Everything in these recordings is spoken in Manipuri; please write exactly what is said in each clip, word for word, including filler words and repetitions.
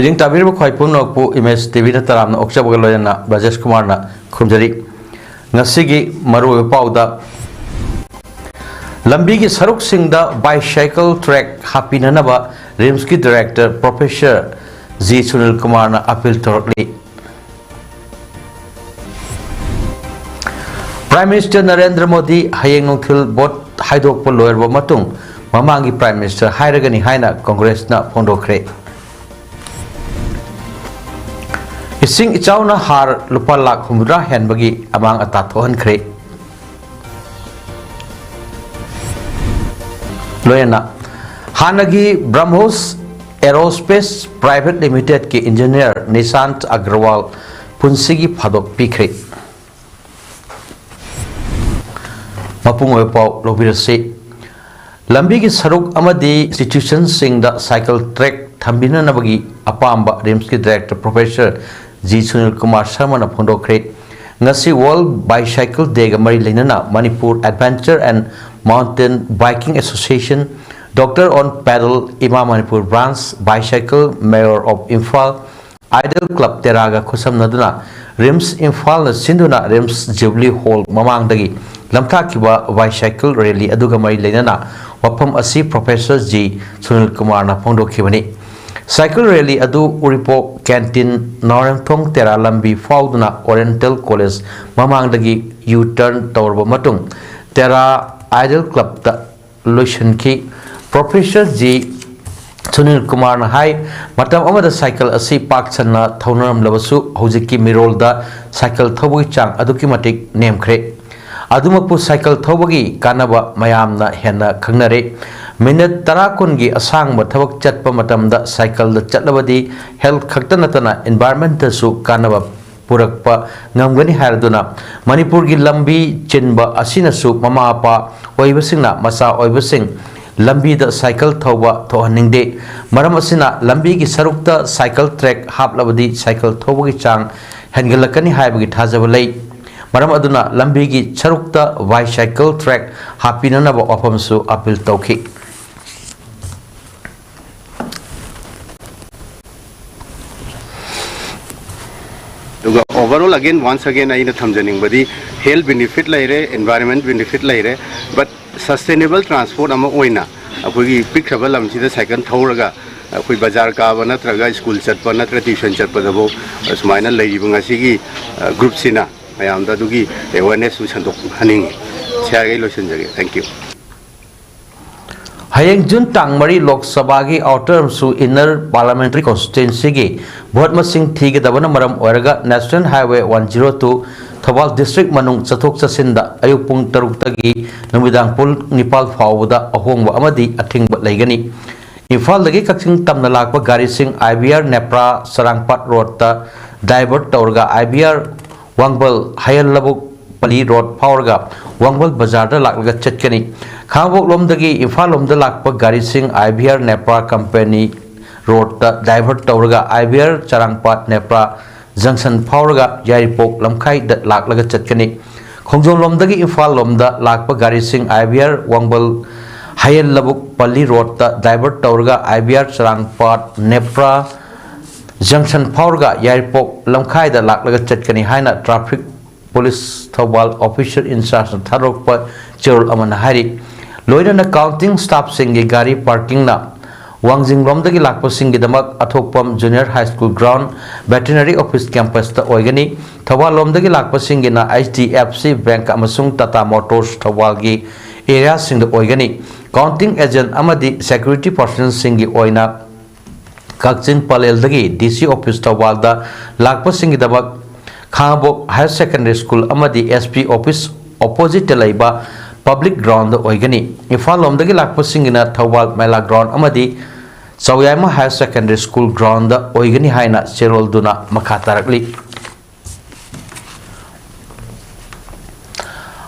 ꯌꯦꯡ ꯇꯥꯕꯤꯔꯤꯕ ꯈ꯭ꯋꯥꯏ ꯄꯨꯝꯅꯃꯛꯄꯨ ꯏꯃꯦꯖ ꯇꯤꯚꯤꯅ ꯇꯔꯥꯝꯅ ꯑꯣꯛꯆꯕꯒ ꯂꯣꯏꯅꯅ ꯕ꯭ꯔꯖꯦꯁ ꯀꯨꯃꯥꯔꯅ ꯈꯨꯝꯖꯔꯤ꯫ ꯉꯁꯤꯒꯤ ꯃꯔꯨꯑꯣꯏꯕ ꯄꯥꯎꯗ, ꯂꯝꯕꯤꯒꯤ ꯁꯔꯨꯛꯁꯤꯡꯗ bicycle track ꯍꯥꯞꯄꯤꯅꯅꯕ ꯔꯤꯝꯁꯀꯤ ꯗꯥꯏꯔꯦꯛꯇꯔ ꯄ꯭ꯔꯣꯐꯦꯁꯔ ꯖꯤ ꯁꯨꯅꯤꯜ ꯀꯨꯃꯥꯔꯅ ꯑꯄꯤꯜ ꯇꯧꯔꯛꯂꯤ꯫ ꯄ꯭ꯔꯥꯏꯝ ꯃꯤꯅꯤꯁꯇꯔ ꯅꯔꯦꯟꯗ꯭ꯔ ꯃꯣꯗꯤ ꯍꯌꯦꯡ ꯅꯨꯡꯊꯤꯜ ꯚꯣꯠ ꯍꯥꯏꯗꯣꯛꯄ ꯂꯣꯏꯔꯕ ꯃꯇꯨꯡ ꯃꯃꯥꯡꯒꯤ ꯄ꯭ꯔꯥꯏꯝ ꯃꯤꯅꯤꯁꯇꯔ ꯍꯥꯏꯔꯒꯅꯤ ꯍꯥꯏꯅ ꯀꯣꯡꯒ꯭ꯔꯦꯁꯅ ꯐꯣꯡꯗꯣꯛꯈ꯭ꯔꯦ꯫ ꯏꯁꯤꯡ ꯏꯆꯥꯎꯅ ꯍꯥꯔ ꯂꯨꯄꯥ ꯂꯥꯈ ꯍꯨꯝꯐꯨꯇꯔꯥ ꯍꯦꯟꯕꯒꯤ ꯑꯃꯥꯡ ꯑꯇꯥ ꯊꯣꯛꯍꯟꯈ꯭ꯔꯦ꯫ ꯂꯣꯏꯅꯅ ꯍꯥꯟꯅꯒꯤ ꯕ꯭ꯔꯍꯃꯣꯁ ꯑꯦꯔꯣꯁ꯭ꯄꯦꯁ ꯄ꯭ꯔꯥꯏꯚꯦꯠ ꯂꯤꯃꯤꯇꯦꯗꯀꯤ ꯏꯟꯖꯤꯅꯤꯌꯔ ꯅꯤꯁꯥꯟꯠ ꯑꯒ꯭ꯔꯋꯥꯜ ꯄꯨꯟꯁꯤꯒꯤ ꯐꯥꯗꯣꯛ ꯄꯤꯈ꯭ꯔꯦ꯫ ꯃꯄꯨꯡ ꯑꯣꯏꯕ ꯄꯥꯎ ꯂꯧꯕꯤꯔꯁꯤ꯫ ꯂꯝꯕꯤꯒꯤ ꯁꯔꯨꯛ ꯑꯃꯗꯤ ꯏꯟꯁꯇꯤꯇ꯭ꯌꯨꯁꯟꯁꯤꯡꯗ ꯁꯥꯏꯀꯜ ꯇ꯭ꯔꯦꯛ ꯊꯝꯕꯤꯅꯅꯕꯒꯤ ꯑꯄꯥꯝꯕ ꯔꯤꯝꯁꯀꯤ director professor G Sunil Kumar ꯁꯔꯃꯅ ꯐꯣꯡꯗꯣꯛꯈ꯭ꯔꯦ꯫ ꯉꯁꯤ World Bicycle Dayꯒ ꯃꯔꯤ ꯂꯩꯅꯅ Manipur Adventure and Mountain Biking Association, Doctor on Pedal, IMA Manipur branch, Bicycle Mayor of Imphal, Idol Club ꯇꯦꯔꯥꯒ ꯈꯨꯠꯁꯝꯅꯗꯨꯅ ꯔꯤꯝꯁ ꯏꯝꯐꯥꯜꯅ ꯁꯤꯟꯗꯨꯅ ꯔꯤꯝꯁ ꯖꯨꯕꯤꯂꯤ ꯍꯣꯜ ꯃꯃꯥꯡꯗꯒꯤ ꯂꯝꯊꯥꯈꯤꯕ ꯕꯥꯏꯁꯥꯏꯀꯜ ꯔꯦꯂꯤ ꯑꯗꯨꯒ ꯃꯔꯤ ꯂꯩꯅꯅ ꯋꯥꯐꯝ ꯑꯁꯤ ꯄ꯭ꯔꯣꯐꯦꯁꯔ ꯖꯤ ꯁꯨꯅꯤꯜ ꯀꯨꯃꯥꯔꯅ ꯐꯣꯡꯗꯣꯛꯈꯤꯕꯅꯤ꯫ ꯁꯥꯏꯀꯜ ꯔꯦꯂꯤ ꯑꯗꯨ ꯎꯔꯤꯄꯣꯛ ꯀꯦꯟꯇꯤꯟ, ꯅꯥꯎꯔꯦꯝꯊꯣꯡ ꯇꯦꯔꯥ ꯂꯝꯕꯤ ꯐꯥꯎꯗꯨꯅ ꯑꯣꯔꯤꯌꯦꯟꯇꯦꯜ ꯀꯣꯂꯦꯖ ꯃꯃꯥꯡꯗꯒꯤ ꯌꯨ ꯇꯔꯟ ꯇꯧꯔꯕ ꯃꯇꯨꯡ ꯇꯦꯔꯥ ꯑꯥꯏꯗꯜ ꯀ꯭ꯂꯕꯇ ꯂꯣꯏꯁꯤꯟꯈꯤ꯫ ꯄ꯭ꯔꯣꯐꯦꯁꯔ ꯖꯤ ꯁꯨꯅꯤꯜ ꯀꯨꯃꯥꯔꯅ ꯍꯥꯏ, ꯃꯇꯝ ꯑꯃꯗ ꯁꯥꯏꯀꯜ ꯑꯁꯤ ꯄꯥꯛ ꯁꯟꯅ ꯊꯧꯅꯔꯝꯂꯕꯁꯨ ꯍꯧꯖꯤꯛꯀꯤ ꯃꯤꯔꯣꯜꯗ ꯁꯥꯏꯀꯜ ꯊꯧꯕꯒꯤ ꯆꯥꯡ ꯑꯗꯨꯛꯀꯤ ꯃꯇꯤꯛ ꯅꯦꯝꯈ꯭ꯔꯦ꯫ ꯑꯗꯨꯃꯛꯄꯨ ꯁꯥꯏꯀꯜ ꯊꯧꯕꯒꯤ ꯀꯥꯟꯅꯕ ꯃꯌꯥꯝꯅ ꯍꯦꯟꯅ ꯈꯪꯅꯔꯦ꯫ ꯃꯤꯅꯠ ꯇꯔꯥ ꯀꯨꯟꯒꯤ ꯑꯁꯥꯡꯕ ꯊꯕꯛ ꯆꯠꯄ ꯃꯇꯝꯗ ꯁꯥꯏꯀꯜꯗ ꯆꯠꯂꯕꯗꯤ ꯍꯦꯜꯊ ꯈꯛꯇ ꯅꯠꯇꯅ ꯏꯟꯚꯥꯏꯔꯟꯃꯦꯟꯇꯁꯨ ꯀꯥꯟꯅꯕ ꯄꯨꯔꯛꯄ ꯉꯝꯒꯅꯤ ꯍꯥꯏꯔꯗꯨꯅ ꯃꯅꯤꯄꯨꯔꯒꯤ ꯂꯝꯕꯤ ꯆꯤꯟꯕ ꯑꯁꯤꯅꯁꯨ ꯃꯃꯥ ꯃꯄꯥ ꯑꯣꯏꯕꯁꯤꯡꯅ ꯃꯆꯥ ꯑꯣꯏꯕꯁꯤꯡ ꯂꯝꯕꯤꯗ ꯁꯥꯏꯀꯜ ꯊꯧꯕ ꯊꯣꯛꯍꯟꯅꯤꯡꯗꯦ꯫ ꯃꯔꯝ ꯑꯁꯤꯅ ꯂꯝꯕꯤꯒꯤ ꯁꯔꯨꯛꯇ ꯁꯥꯏꯀꯜ ꯇ꯭ꯔꯦꯛ ꯍꯥꯞꯂꯕꯗꯤ ꯁꯥꯏꯀꯜ ꯊꯧꯕꯒꯤ ꯆꯥꯡ ꯍꯦꯟꯒꯠꯂꯛꯀꯅꯤ ꯍꯥꯏꯕꯒꯤ ꯊꯥꯖꯕ ꯂꯩ꯫ ꯃꯔꯝ ꯑꯗꯨꯅ ꯂꯝꯕꯤꯒꯤ ꯁꯔꯨꯛꯇ ꯕꯥꯏꯁꯥꯏꯀꯜ ꯇ꯭ꯔꯦꯛ ꯍꯥꯞꯄꯤꯅꯅꯕ ꯋꯥꯐꯝꯁꯨ ꯑꯄꯤꯜ ꯇꯧꯈꯤ꯫ ꯑꯗꯨꯒ overall again, once again ꯑꯩꯅ ꯊꯝꯖꯅꯤꯡꯕꯗꯤ health benefit ꯂꯩꯔꯦ, environment benefit ꯂꯩꯔꯦ, but sustainable transport ꯑꯃ ꯑꯣꯏꯅ ꯑꯩꯈꯣꯏꯒꯤ ꯄꯤꯛꯈ꯭ꯔꯕ ꯂꯝꯁꯤꯗ ꯁꯥꯏꯀꯜ ꯊꯧꯔꯒ ꯑꯩꯈꯣꯏ ꯕꯖꯥꯔ ꯀꯥꯕ ꯅꯠꯇ꯭ꯔꯒ ꯁ꯭ꯀꯨꯜ ꯆꯠꯄ ꯅꯠꯇ꯭ꯔꯒ ꯇ꯭ꯌꯨꯁꯟ ꯆꯠꯄꯗꯐꯥꯎ ꯁꯨꯃꯥꯏꯅ ꯂꯩꯔꯤꯕ ꯉꯁꯤꯒꯤ ꯒ꯭ꯔꯨꯞꯁꯤꯅ ꯃꯌꯥꯝꯗ ꯑꯗꯨꯒꯤ ꯑꯦꯋꯦꯔꯅꯦꯁꯁꯨ ꯁꯟꯗꯣꯛꯍꯟꯅꯤꯡꯉꯤ꯫ ꯁꯤ ꯍꯥꯏꯔꯒ ꯑꯩ ꯂꯣꯏꯁꯤꯟꯖꯒꯦ꯫ Thank you꯫ ꯍꯌꯦꯡ ꯖꯨꯟ ꯇꯥꯡ ꯃꯔꯤ ꯂꯣꯛ ꯁꯚꯥꯒꯤ ꯑꯥꯎꯇꯔ ꯑꯃꯁꯨꯡ ꯏꯟꯅꯔ ꯄꯥꯔꯂꯥꯃꯦꯟꯇꯔꯤ ꯀꯣꯟꯁꯇꯤꯇ꯭ꯋꯦꯟꯁꯤꯒꯤ ꯚꯣꯠ ꯃꯁꯤꯡ ꯊꯤꯒꯗꯕꯅ ꯃꯔꯝ ꯑꯣꯏꯔꯒ National Highway one zero two Thoubal district ꯃꯅꯨꯡ ꯆꯠꯊꯣꯛ ꯆꯠꯁꯤꯟꯗ ꯑꯌꯨꯛ ꯄꯨꯡ ꯇꯔꯨꯛꯇꯒꯤ ꯅꯨꯃꯤꯗꯥꯡ ꯄꯨꯡ ꯅꯤꯄꯥꯜ ꯐꯥꯎꯕꯗ ꯑꯍꯣꯡꯕ ꯑꯃꯗꯤ ꯑꯊꯤꯡꯕ ꯂꯩꯒꯅꯤ꯫ ꯏꯝꯐꯥꯜꯗꯒꯤ ꯀꯛꯆꯤꯡ ꯇꯝꯅ ꯂꯥꯛꯄ ꯒꯥꯔꯤꯁꯤꯡ IVR ꯅꯦꯄ꯭ꯔꯥ ꯆꯔꯥꯡꯄꯥꯠ ꯔꯣꯗꯇ ꯗꯥꯏꯚꯔꯠ ꯇꯧꯔꯒ IVR ꯋꯥꯡꯕꯜ ꯍꯌꯦꯜ ꯂꯕꯨꯛ ꯄꯜꯂꯤ ꯔꯣꯗ ꯐꯥꯎꯔꯒ ꯋꯥꯡꯕꯜ ꯕꯖꯥꯔꯗ ꯂꯥꯛꯂꯒ ꯆꯠꯀꯅꯤ꯫ ꯈꯥꯡꯉꯕꯣꯛ ꯂꯣꯝꯗꯒꯤ ꯏꯝꯐꯥꯜ ꯂꯣꯝꯗ ꯂꯥꯛꯄ ꯒꯥꯔꯤꯁꯤꯡ IVR ꯅꯦꯄ꯭ꯔꯥ ꯀꯝꯄꯦꯅꯤ ꯔꯣꯗꯇ ꯗꯥꯏꯚꯔꯠ ꯇꯧꯔꯒ IVR ꯆꯔꯥꯡꯄꯥꯠ ꯅꯦꯄ꯭ꯔꯥ ꯖꯪꯁꯟ ꯐꯥꯎꯔꯒ ꯌꯥꯏꯔꯤꯄꯣꯛ ꯂꯝꯈꯥꯏꯗ ꯂꯥꯛꯂꯒ ꯆꯠꯀꯅꯤ꯫ ꯈꯣꯡꯖꯣꯝ ꯂꯣꯝꯗꯒꯤ ꯏꯝꯐꯥꯜ ꯂꯣꯝꯗ ꯂꯥꯛꯄ ꯒꯥꯔꯤꯁꯤꯡ IVR ꯋꯥꯡꯕꯜ ꯍꯌꯦꯜ ꯂꯕꯨꯛ ꯄꯜꯂꯤ ꯔꯣꯗꯇ ꯗꯥꯏꯚꯔꯠ ꯇꯧꯔꯒ IVR ꯆꯔꯥꯡꯄꯥꯠ ꯅꯦꯄ꯭ꯔꯥ ꯖꯪꯁꯟ ꯐꯥꯎꯔꯒ ꯌꯥꯏꯔꯤꯄꯣꯛ ꯂꯝꯈꯥꯏꯗ ꯂꯥꯛꯂꯒ ꯆꯠꯀꯅꯤ ꯍꯥꯏꯅ ꯇ꯭ꯔꯥꯐꯤꯛ ꯄꯨꯂꯤꯁ ꯊꯧꯕꯥꯜ ꯑꯣꯐꯤꯁꯔ ꯏꯟꯆꯥꯔꯖꯅ ꯊꯥꯗꯣꯔꯛꯄ ꯆꯦꯔꯣꯜ ꯑꯃꯅ ꯍꯥꯏꯔꯤ꯫ ꯂꯣꯏꯅꯅ ꯀꯥꯎꯟꯇꯤꯡ ꯁ꯭ꯇꯥꯐꯁꯤꯡꯒꯤ ꯒꯥꯔꯤ ꯄꯥꯔꯀꯤꯡꯅ ꯋꯥꯡꯖꯤꯡꯂꯣꯝꯗꯒꯤ ꯂꯥꯛꯄꯁꯤꯡꯒꯤꯗꯃꯛ ꯑꯊꯣꯛꯄꯝ junior high school ground, veterinary office ꯀꯦꯝꯄꯁꯇ ꯑꯣꯏꯒꯅꯤ꯫ ꯊꯧꯕꯥꯜ ꯂꯣꯝꯗꯒꯤ ꯂꯥꯛꯄꯁꯤꯡꯒꯤꯅ HDFC ꯕꯦꯡꯛ ꯑꯃꯁꯨꯡ ꯇꯥꯇꯥ ꯃꯣꯇꯣꯔꯁ ꯊꯧꯕꯥꯜꯒꯤ ꯑꯦꯔꯤꯌꯥꯁꯤꯡꯗ ꯑꯣꯏꯒꯅꯤ꯫ ꯀꯥꯎꯟꯇꯤꯡ ꯑꯦꯖꯦꯟꯠ ꯑꯃꯗꯤ ꯁꯦꯀ꯭ꯌꯨꯔꯤꯇꯤ ꯄꯥꯔꯁꯟꯁꯤꯡꯒꯤ ꯑꯣꯏꯅ ꯀꯛꯆꯤꯡ ꯄꯂꯦꯜꯗꯒꯤ DC ꯑꯣꯐꯤꯁ ꯊꯧꯕꯥꯜꯗ ꯂꯥꯛꯄꯁꯤꯡꯒꯤꯗꯃꯛ ꯈꯥꯉꯕꯣꯛ ꯍꯥꯌꯔ ꯁꯦꯀꯦꯟꯗꯔꯤ ꯁ꯭ꯀꯨꯜ ꯑꯃꯗꯤ SP ꯑꯣꯐꯤꯁ ꯑꯣꯄꯣꯖꯤꯠꯇ ꯂꯩꯕ ꯄꯕ꯭ꯂꯤꯛ ꯒ꯭ꯔꯥꯎꯟꯗ ꯑꯣꯏꯒꯅꯤ꯫ ꯏꯝꯐꯥꯜ ꯂꯣꯝꯗꯒꯤ ꯂꯥꯛꯄꯁꯤꯡꯒꯤꯅ ꯊꯧꯕꯥꯜ ꯃꯦꯂꯥ ꯒ꯭ꯔꯥꯎꯟ ꯑꯃꯗꯤ ꯆꯧꯌꯥꯏꯃ ꯍꯥꯌꯔ ꯁꯦꯀꯦꯟꯗꯔꯤ ꯁ꯭ꯀꯨꯜ ꯒ꯭ꯔꯥꯎꯟꯗ ꯑꯣꯏꯒꯅꯤ ꯍꯥꯏꯅ ꯆꯦꯔꯣꯜꯗꯨꯅ ꯃꯈꯥ ꯇꯥꯔꯛꯂꯤ꯫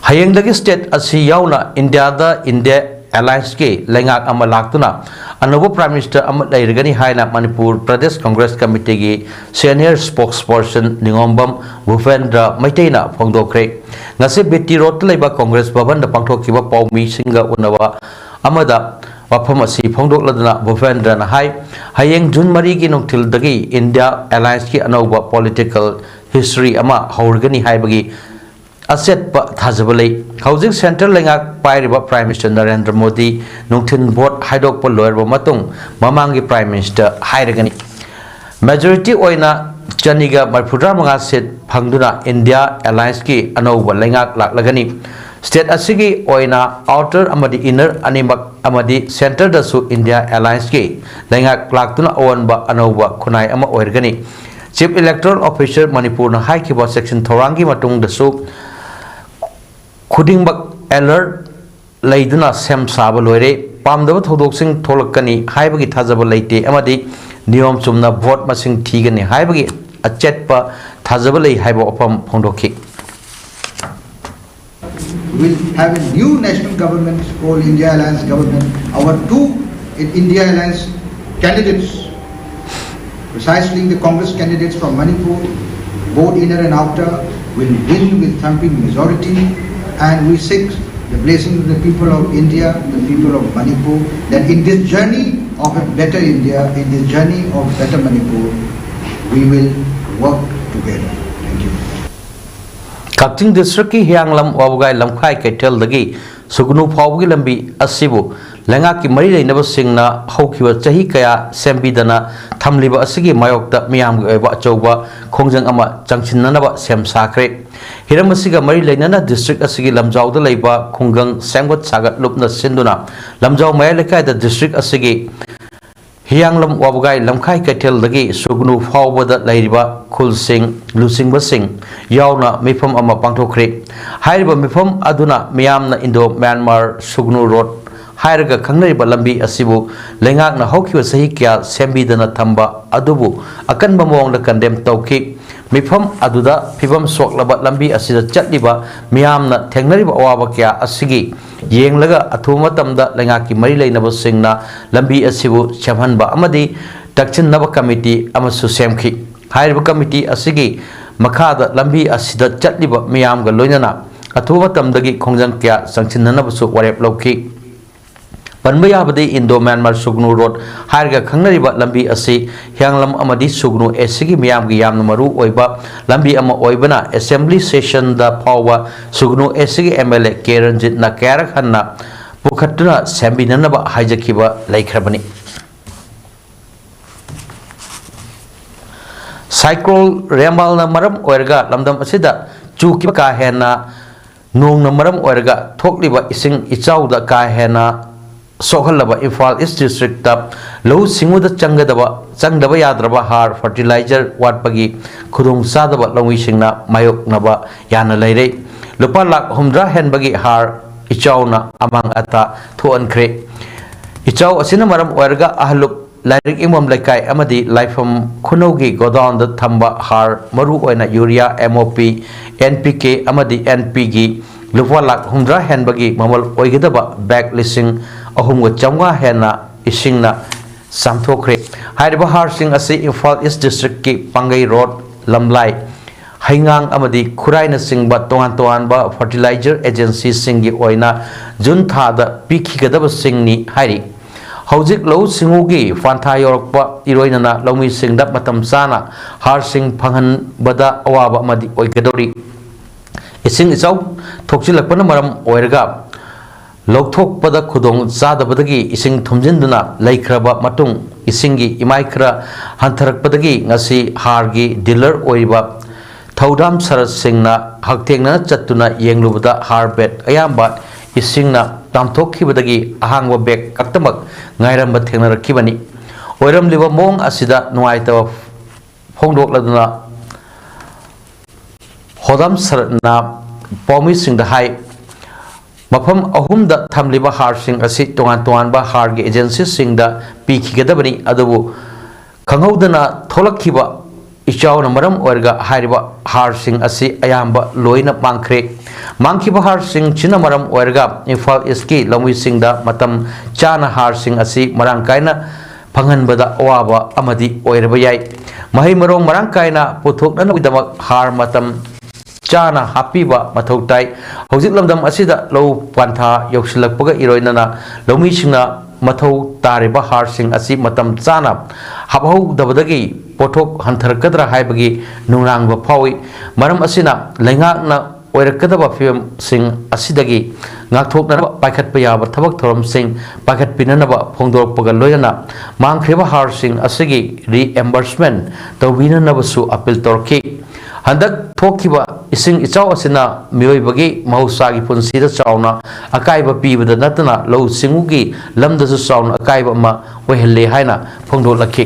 ꯍꯌꯦꯡꯗꯒꯤ ꯁ꯭ꯇꯦꯠ ꯑꯁꯤ ꯌꯥꯎꯅ ꯏꯟꯗꯤꯌꯥꯗ ꯏꯟꯗꯤꯌꯥ ꯑꯦꯂꯥꯏꯟꯁꯀꯤ ꯂꯩꯉꯥꯛ ꯑꯃ ꯂꯥꯛꯇꯨꯅ ꯑꯅꯧꯕ ꯄ꯭ꯔꯥꯏꯝ ꯃꯤꯅꯤꯁꯇꯔ ꯑꯃ ꯂꯩꯔꯒꯅꯤ ꯍꯥꯏꯅ ꯃꯅꯤꯄꯨꯔ ꯄ꯭ꯔꯗꯦꯁ ꯀꯪꯒ꯭ꯔꯦꯁ ꯀꯃꯤꯇꯤꯒꯤ ꯁꯦꯅꯤꯌꯔ ꯁ꯭ꯄꯣꯛꯁ ꯄꯔꯁꯟ ꯅꯤꯉꯣꯝꯕꯝ ꯚꯨꯄꯦꯟꯗ꯭ꯔ ꯃꯩꯇꯩꯅ ꯐꯣꯡꯗꯣꯛꯈ꯭ꯔꯦ꯫ ꯉꯁꯤ ꯕꯤ ꯇꯤ ꯔꯣꯗꯇ ꯂꯩꯕ ꯀꯪꯒ꯭ꯔꯦꯁ ꯚꯕꯟꯗ ꯄꯥꯡꯊꯣꯛꯈꯤꯕ ꯄꯥꯎꯃꯤꯁꯤꯡꯒ ꯎꯅꯕ ꯑꯃꯗ ꯋꯥꯐꯝ ꯑꯁꯤ ꯐꯣꯡꯗꯣꯛꯂꯗꯨꯅ ꯚꯨꯄꯦꯟꯗ꯭ꯔꯅ ꯍꯥꯏ, ꯍꯌꯦꯡ ꯖꯨꯟ ꯃꯔꯤꯒꯤ ꯅꯨꯡꯊꯤꯜꯗꯒꯤ ꯏꯟꯗꯤꯌꯥ ꯑꯦꯂꯥꯏꯟꯁꯀꯤ ꯑꯅꯧꯕ ꯄꯣꯂꯤꯇꯤꯀꯦꯜ history ꯑꯃ ꯍꯧꯔꯒꯅꯤ ꯍꯥꯏꯕꯒꯤ ꯑꯆꯦꯠꯄ ꯊꯥꯖꯕ ꯂꯩ꯫ ꯍꯧꯖꯤꯛ centre ꯂꯩꯉꯥꯛ ꯄꯥꯏꯔꯤꯕ Prime Minister ꯅꯔꯦꯟꯗ꯭ꯔ ꯃꯣꯗꯤ ꯅꯨꯡꯊꯤꯜ vote ꯍꯥꯏꯗꯣꯛꯄ ꯂꯣꯏꯔꯕ ꯃꯇꯨꯡ ꯃꯃꯥꯡꯒꯤ Prime Minister ꯍꯥꯏꯔꯒꯅꯤ꯫ Majority ꯑꯣꯏꯅ ꯆꯅꯤꯒ ꯃꯔꯤꯐꯨꯇꯔꯥ ꯃꯉꯥ seat ꯐꯪꯗꯨꯅ India Allianceꯀꯤ ꯑꯅꯧꯕ ꯂꯩꯉꯥꯛ ꯂꯥꯛꯂꯒꯅꯤ꯫ State ꯑꯁꯤꯒꯤ ꯑꯣꯏꯅ outer ꯑꯃꯗꯤ inner ꯑꯅꯤꯃꯛ ꯑꯃꯗꯤ centreꯗꯁꯨ India Allianceꯀꯤ ꯂꯩꯉꯥꯛ ꯂꯥꯛꯇꯨꯅ ꯑꯑꯣꯟꯕ ꯑꯅꯧꯕ ꯈꯨꯟꯅꯥꯏ ꯑꯃ ꯑꯣꯏꯔꯒꯅꯤ꯫ Chief Electoral Officer ꯃꯅꯤꯄꯨꯔꯅ ꯍꯥꯏꯈꯤꯕ ꯆꯦꯛꯁꯤꯟ ꯊꯧꯔꯥꯡꯒꯤ ꯃꯇꯨꯡꯗꯁꯨ ꯈꯨꯗꯤꯡꯃꯛ alert ꯂꯩꯗꯨꯅ ꯁꯦꯝ ꯁꯥꯕ ꯂꯣꯏꯔꯦ꯫ ꯄꯥꯝꯗꯕ ꯊꯧꯗꯣꯛꯁꯤꯡ ꯊꯣꯛꯂꯛꯀꯅꯤ ꯍꯥꯏꯕꯒꯤ ꯊꯥꯖꯕ ꯂꯩꯇꯦ ꯑꯃꯗꯤ ꯅꯤꯌꯣꯝ ꯆꯨꯝꯅ vote ꯃꯁꯤꯡ ꯊꯤꯒꯅꯤ ꯍꯥꯏꯕꯒꯤ ꯑꯆꯦꯠꯄ ꯊꯥꯖꯕ ꯂꯩ ꯍꯥꯏꯕ ꯋꯥꯐꯝ ꯐꯣꯡꯗꯣꯛꯈꯤ꯫ We'll have a new national government called India Alliance government. Our two India Alliance candidates, precisely the Congress candidates from Manipur, both inner and outer, will win with thumping majority, and we seek the blessing of the people of India, the people of Manipur, that in this journey of a better India, in this journey of better Manipur, we will work together. Thank you. ꯀꯛꯆꯤꯡ districtꯀꯤ ꯍꯤꯌꯥꯡꯂꯝ ꯋꯥꯕꯒꯥꯏ ꯂꯝꯈꯥꯏ ꯀꯩꯊꯦꯜꯗꯒꯤ ꯁꯨꯒꯅꯨ ꯐꯥꯎꯕꯒꯤ ꯂꯝꯕꯤ ꯑꯁꯤꯕꯨ ꯂꯩꯉꯥꯛꯀꯤ ꯃꯔꯤ ꯂꯩꯅꯕꯁꯤꯡꯅ ꯍꯧꯈꯤꯕ ꯆꯍꯤ ꯀꯌꯥ ꯁꯦꯝꯕꯤꯗꯅ ꯊꯝꯂꯤꯕ ꯑꯁꯤꯒꯤ ꯃꯥꯌꯣꯛꯇ ꯃꯤꯌꯥꯝꯒꯤ ꯑꯣꯏꯕ ꯑꯆꯧꯕ ꯈꯣꯡꯖꯪ ꯑꯃ ꯆꯪꯁꯤꯟꯅꯅꯕ ꯁꯦꯝ ꯁꯥꯈ꯭ꯔꯦ꯫ ꯍꯤꯔꯝ ꯑꯁꯤꯒ ꯃꯔꯤ ꯂꯩꯅꯅ district ꯑꯁꯤꯒꯤ ꯂꯝꯖꯥꯎꯗ ꯂꯩꯕ ꯈꯨꯡꯒꯪ ꯁꯦꯝꯒꯠ ꯁꯥꯒꯠ ꯂꯨꯞꯅ ꯁꯤꯟꯗꯨꯅ ꯂꯝꯖꯥꯎ ꯃꯌꯥꯏ ꯂꯩꯀꯥꯏꯗ district ꯑꯁꯤꯒꯤ ꯍꯤꯌꯥꯡꯂꯝ ꯋꯥꯕꯒꯥꯏ ꯂꯝꯈꯥꯏ ꯀꯩꯊꯦꯜꯗꯒꯤ ꯁꯨꯒꯅꯨ ꯐꯥꯎꯕꯗ ꯂꯩꯔꯤꯕ ꯈꯨꯜꯁꯤꯡ, ꯂꯨꯆꯤꯡꯕꯁꯤꯡ ꯌꯥꯎꯅ ꯃꯤꯐꯝ ꯑꯃ ꯄꯥꯡꯊꯣꯛꯈ꯭ꯔꯦ꯫ ꯍꯥꯏꯔꯤꯕ ꯃꯤꯐꯝ ꯑꯗꯨꯅ ꯃꯤꯌꯥꯝꯅ Indo Myanmar ꯁꯨꯒꯅꯨ road ꯍꯥꯏꯔꯒ ꯈꯪꯅꯔꯤꯕ ꯂꯝꯕꯤ ꯑꯁꯤꯕꯨ ꯂꯩꯉꯥꯛꯅ ꯍꯧꯈꯤꯕ ꯆꯍꯤ ꯀꯌꯥ ꯁꯦꯝꯕꯤꯗꯅ ꯊꯝꯕ ꯑꯗꯨꯕꯨ ꯑꯀꯟꯕ ꯃꯑꯣꯡꯗ condemn ꯇꯧꯈꯤ꯫ ꯃꯤꯐꯝ ꯑꯗꯨꯗ ꯐꯤꯕꯝ ꯁꯣꯛꯂꯕ ꯂꯝꯕꯤ ꯑꯁꯤꯗ ꯆꯠꯂꯤꯕ ꯃꯤꯌꯥꯝꯅ ꯊꯦꯡꯅꯔꯤꯕ ꯑꯋꯥꯕ ꯀꯌꯥ ꯑꯁꯤꯒꯤ ꯌꯦꯡꯂꯒ ꯑꯊꯨꯕ ꯃꯇꯝꯗ ꯂꯩꯉꯥꯛꯀꯤ ꯃꯔꯤ ꯂꯩꯅꯕꯁꯤꯡꯅ ꯂꯝꯕꯤ ꯑꯁꯤꯕꯨ ꯁꯦꯝꯍꯟꯕ ꯑꯃꯗꯤ ꯇꯛꯁꯤꯟꯅꯕ committee ꯑꯃꯁꯨ ꯁꯦꯝꯈꯤ꯫ ꯍꯥꯏꯔꯤꯕ committee ꯑꯁꯤꯒꯤ ꯃꯈꯥꯗ ꯂꯝꯕꯤ ꯑꯁꯤꯗ ꯆꯠꯂꯤꯕ ꯃꯤꯌꯥꯝꯒ ꯂꯣꯏꯅꯅ ꯑꯊꯨꯕ ꯃꯇꯝꯗꯒꯤ ꯈꯣꯡꯖꯪ ꯀꯌꯥ ꯆꯪꯁꯤꯟꯅꯅꯕꯁꯨ ꯋꯥꯔꯦꯞ ꯂꯧꯈꯤ꯫ ꯄꯟꯕ ꯌꯥꯕꯗꯤ ꯏꯟꯗꯣ ꯃ꯭ꯌꯥꯟꯃꯥꯔ ꯁꯨꯒꯅꯨ ꯔꯣꯗ ꯍꯥꯏꯔꯒ ꯈꯪꯅꯔꯤꯕ ꯂꯝꯕꯤ ꯑꯁꯤ ꯍꯤꯌꯥꯡꯂꯝ ꯑꯃꯗꯤ ꯁꯨꯒꯅꯨ ꯑꯦꯁꯤꯒꯤ ꯃꯤꯌꯥꯝꯒꯤ ꯌꯥꯝꯅ ꯃꯔꯨ ꯑꯣꯏꯕ ꯂꯝꯕꯤ ꯑꯃ ꯑꯣꯏꯕꯅ ꯑꯦꯁꯦꯝꯕ꯭ꯂꯤ ꯁꯦꯁꯟꯗ ꯐꯥꯎꯕ ꯁꯨꯒꯅꯨ ꯑꯦꯁꯤꯒꯤ ꯑꯦꯝ ꯑꯦꯜ ꯑꯦ ꯀꯦ ꯔꯟꯖꯤꯠꯅ ꯀꯌꯥꯔꯛ ꯍꯟꯅ ꯄꯨꯈꯠꯇꯨꯅ ꯁꯦꯝꯕꯤꯅꯅꯕ ꯍꯥꯏꯖꯈꯤꯕ ꯂꯩꯈ꯭ꯔꯕꯅꯤ꯫ ꯁꯥꯏꯀ꯭ꯂꯣꯟ ꯔꯦꯝꯕꯥꯜꯅ ꯃꯔꯝ ꯑꯣꯏꯔꯒ ꯂꯝꯗꯝ ꯑꯁꯤꯗ ꯆꯨꯈꯤꯕ ꯀꯥ ꯍꯦꯟꯅ ꯅꯣꯡꯅ ꯃꯔꯝ ꯑꯣꯏꯔꯒ ꯊꯣꯛꯂꯤꯕ ꯏꯁꯤꯡ ꯏꯆꯥꯎꯗ ꯀꯥ ꯍꯦꯟꯅ ꯁꯣꯛꯍꯜꯂꯕ ꯏꯝꯐꯥꯜ ꯏꯁ ꯗꯤꯁꯇ꯭ꯔꯤꯛꯇ ꯂꯧꯎ ꯁꯤꯡꯎꯗ ꯆꯪꯒꯗꯕ, ꯆꯪꯗꯕ ꯌꯥꯗ꯭ꯔꯕ ꯍꯥꯔ, ꯐꯔꯇꯤꯂꯥꯏꯖꯔ ꯋꯥꯠꯄꯒꯤ ꯈꯨꯗꯣꯡꯆꯥꯗꯕ ꯂꯧꯃꯤꯁꯤꯡꯅ ꯃꯥꯌꯣꯛꯅꯕ ꯌꯥꯅ ꯂꯩꯔꯦ꯫ ꯂꯨꯄꯥ ꯂꯥꯈ ꯍꯨꯝꯗ꯭ꯔꯥ ꯍꯦꯟꯕꯒꯤ ꯍꯥꯔ ꯏꯆꯥꯎꯅ ꯑꯃꯥꯡ ꯑꯇꯥ ꯊꯣꯛꯍꯟꯈ꯭ꯔꯦ꯫ ꯏꯆꯥꯎ ꯑꯁꯤꯅ ꯃꯔꯝ ꯑꯣꯏꯔꯒ ꯑꯍꯜꯂꯨꯞ ꯂꯥꯏꯔꯤꯛ ꯏꯐꯝ ꯂꯩꯀꯥꯏ ꯑꯃꯗꯤ ꯂꯥꯏꯐꯝ ꯈꯨꯅꯧꯒꯤ ꯒꯣꯗꯥꯎꯟꯗ ꯊꯝꯕ ꯍꯥꯔ, ꯃꯔꯨꯑꯣꯏꯅ ꯌꯨꯔꯤꯌꯥ, ꯑꯦꯝ ꯑꯣ ꯄꯤ, ꯑꯦꯟ ꯄꯤ ꯀꯦ ꯑꯃꯗꯤ ꯑꯦꯟ ꯄꯤꯒꯤ ꯂꯨꯄꯥ ꯂꯥꯈ ꯍꯨꯝꯗ꯭ꯔꯥ ꯍꯦꯟꯕꯒꯤ ꯃꯃꯜ ꯑꯣꯏꯒꯗꯕ ꯕꯦꯒ ꯂꯤꯁꯤꯡ ꯑꯍꯨꯝꯒ ꯆꯥꯝꯃꯉꯥ ꯍꯦꯟꯅ ꯏꯁꯤꯡꯅ ꯆꯥꯝꯊꯣꯛꯈ꯭ꯔꯦ꯫ ꯍꯥꯏꯔꯤꯕ ꯍꯥꯔꯁꯤꯡ ꯑꯁꯤ ꯏꯝꯐꯥꯜ ꯏꯁ ꯗꯤꯁꯇ꯭ꯔꯤꯛꯀꯤ ꯄꯥꯡꯒꯩ ꯔꯣꯗ, ꯂꯝꯂꯥꯏ, ꯍꯩꯉꯥꯡ ꯑꯃꯗꯤ ꯈꯨꯔꯥꯏꯅꯆꯤꯡꯕ ꯇꯣꯉꯥꯟ ꯇꯣꯉꯥꯟꯕ ꯐꯔꯇꯤꯂꯥꯏꯖꯔ ꯑꯦꯖꯦꯟꯁꯤꯁꯤꯡꯒꯤ ꯑꯣꯏꯅ ꯖꯨꯟ ꯊꯥꯗ ꯄꯤꯈꯤꯒꯗꯕꯁꯤꯡꯅꯤ ꯍꯥꯏꯔꯤ꯫ ꯍꯧꯖꯤꯛ ꯂꯧꯎ ꯁꯤꯡꯎꯒꯤ ꯄꯟꯊꯥ ꯌꯧꯔꯛꯄ ꯏꯔꯣꯏꯅꯅ ꯂꯧꯃꯤꯁꯤꯡꯗ ꯃꯇꯝ ꯆꯥꯅ ꯍꯥꯔꯁꯤꯡ ꯐꯪꯍꯟꯕꯗ ꯑꯋꯥꯕ ꯑꯃꯗꯤ ꯑꯣꯏꯒꯗꯧꯔꯤ꯫ ꯏꯁꯤꯡ ꯏꯆꯥꯎ ꯊꯣꯛꯆꯤꯜꯂꯛꯄꯅ ꯃꯔꯝ ꯑꯣꯏꯔꯒ ꯂꯧꯊꯣꯛꯄꯗ ꯈꯨꯗꯣꯡ ꯆꯥꯗꯕꯗꯒꯤ ꯏꯁꯤꯡ ꯊꯨꯝꯖꯤꯟꯗꯨꯅ ꯂꯩꯈ꯭ꯔꯕ ꯃꯇꯨꯡ, ꯏꯁꯤꯡꯒꯤ ꯏꯃꯥꯏ ꯈꯔ ꯍꯟꯊꯔꯛꯄꯗꯒꯤ ꯉꯁꯤ ꯍꯥꯔꯒꯤ ꯗꯤꯂꯔ ꯑꯣꯏꯔꯤꯕ ꯊꯧꯗꯥꯝ ꯁꯔꯠꯁꯤꯡꯅ ꯍꯛꯊꯦꯡꯅꯅ ꯆꯠꯇꯨꯅ ꯌꯦꯡꯂꯨꯕꯗ ꯍꯥꯔ ꯕꯦꯒ ꯑꯌꯥꯝꯕ ꯏꯁꯤꯡꯅ ꯆꯥꯝꯊꯣꯛꯈꯤꯕꯗꯒꯤ ꯑꯍꯥꯡꯕ ꯕꯦꯒ ꯈꯛꯇꯃꯛ ꯉꯥꯏꯔꯝꯕ ꯊꯦꯡꯅꯔꯛꯈꯤꯕꯅꯤ꯫ ꯑꯣꯏꯔꯝꯂꯤꯕ ꯃꯑꯣꯡ ꯑꯁꯤꯗ ꯅꯨꯡꯉꯥꯏꯇꯕ ꯐꯣꯡꯗꯣꯛꯂꯗꯨꯅ ꯍꯣꯗꯥꯝ ꯁꯔꯠꯅ ꯄꯥꯎꯃꯤꯁꯤꯡꯗ ꯍꯥꯏ, ꯃꯐꯝ ꯑꯍꯨꯝꯗ ꯊꯝꯂꯤꯕ ꯍꯥꯔꯁꯤꯡ ꯑꯁꯤ ꯇꯣꯉꯥꯟ ꯇꯣꯉꯥꯟꯕ ꯍꯥꯔꯒꯤ ꯑꯦꯖꯦꯟꯁꯤꯁꯤꯡꯗ ꯄꯤꯈꯤꯒꯗꯕꯅꯤ, ꯑꯗꯨꯕꯨ ꯈꯪꯍꯧꯗꯅ ꯊꯣꯛꯂꯛꯈꯤꯕ ꯏꯆꯥꯎꯅ ꯃꯔꯝ ꯑꯣꯏꯔꯒ ꯍꯥꯏꯔꯤꯕ ꯍꯥꯔꯁꯤꯡ ꯑꯁꯤ ꯑꯌꯥꯝꯕ ꯂꯣꯏꯅ ꯃꯥꯡꯈ꯭ꯔꯦ꯫ ꯃꯥꯡꯈꯤꯕ ꯍꯥꯔꯁꯤꯡꯁꯤꯅ ꯃꯔꯝ ꯑꯣꯏꯔꯒ ꯏꯝꯐꯥꯜ ꯏꯁꯀꯤ ꯂꯧꯃꯤꯁꯤꯡꯗ ꯃꯇꯝ ꯆꯥꯅ ꯍꯥꯔꯁꯤꯡ ꯑꯁꯤ ꯃꯔꯥꯡ ꯀꯥꯏꯅ ꯐꯪꯍꯟꯕꯗ ꯑꯋꯥꯕ ꯑꯃꯗꯤ ꯑꯣꯏꯔꯕ ꯌꯥꯏ꯫ ꯃꯍꯩ ꯃꯔꯣꯡ ꯃꯔꯥꯡ ꯀꯥꯏꯅ ꯄꯨꯊꯣꯛꯅꯅꯕꯒꯤꯗꯃꯛ ꯍꯥꯔ ꯃꯇꯝ ꯆꯥꯅ ꯍꯥꯞꯄꯤꯕ ꯃꯊꯧ ꯇꯥꯏ꯫ ꯍꯧꯖꯤꯛ ꯂꯝꯗꯝ ꯑꯁꯤꯗ ꯂꯧ ꯄꯥꯟꯊꯥ ꯌꯧꯁꯤꯜꯂꯛꯄꯒ ꯏꯔꯣꯏꯅꯅ ꯂꯧꯃꯤꯁꯤꯡꯅ ꯃꯊꯧ ꯇꯥꯔꯤꯕ ꯍꯥꯔꯁꯤꯡ ꯑꯁꯤ ꯃꯇꯝ ꯆꯥꯅ ꯍꯥꯞꯍꯧꯗꯕꯗꯒꯤ ꯄꯣꯠꯊꯣꯛ ꯍꯟꯊꯔꯛꯀꯗ꯭ꯔꯥ ꯍꯥꯏꯕꯒꯤ ꯅꯨꯡꯅꯥꯡꯕ ꯐꯥꯎꯏ꯫ ꯃꯔꯝ ꯑꯁꯤꯅ ꯂꯩꯉꯥꯛꯅ ꯑꯣꯏꯔꯛꯀꯗꯕ ꯐꯤꯕꯝꯁꯤꯡ ꯑꯁꯤꯗꯒꯤ ꯉꯥꯛꯊꯣꯛꯅꯅꯕ ꯄꯥꯏꯈꯠꯄ ꯌꯥꯕ ꯊꯕꯛ ꯊꯧꯔꯝꯁꯤꯡ ꯄꯥꯏꯈꯠꯄꯤꯅꯅꯕ ꯐꯣꯡꯗꯣꯔꯛꯄꯒ ꯂꯣꯏꯅꯅ ꯃꯥꯡꯈ꯭ꯔꯤꯕ ꯍꯥꯔꯁꯤꯡ ꯑꯁꯤꯒꯤ reimbursement ꯇꯧꯕꯤꯅꯅꯕꯁꯨ ꯑꯄꯤꯜ ꯇꯧꯔꯛꯈꯤ꯫ ꯍꯟꯗꯛ ꯊꯣꯛꯈꯤꯕ ꯏꯁꯤꯡ ꯏꯆꯥꯎ ꯑꯁꯤꯅ ꯃꯤꯑꯣꯏꯕꯒꯤ ꯃꯍꯧꯁꯥꯒꯤ ꯄꯨꯟꯁꯤꯗ ꯆꯥꯎꯅ ꯑꯀꯥꯏꯕ ꯄꯤꯕꯗ ꯅꯠꯇꯅ ꯂꯧꯎ ꯁꯤꯡꯎꯒꯤ ꯂꯝꯗꯁꯨ ꯆꯥꯎꯅ ꯑꯀꯥꯏꯕ ꯑꯃ ꯑꯣꯏꯍꯜꯂꯦ ꯍꯥꯏꯅ ꯐꯣꯡꯗꯣꯛꯂꯛꯈꯤ꯫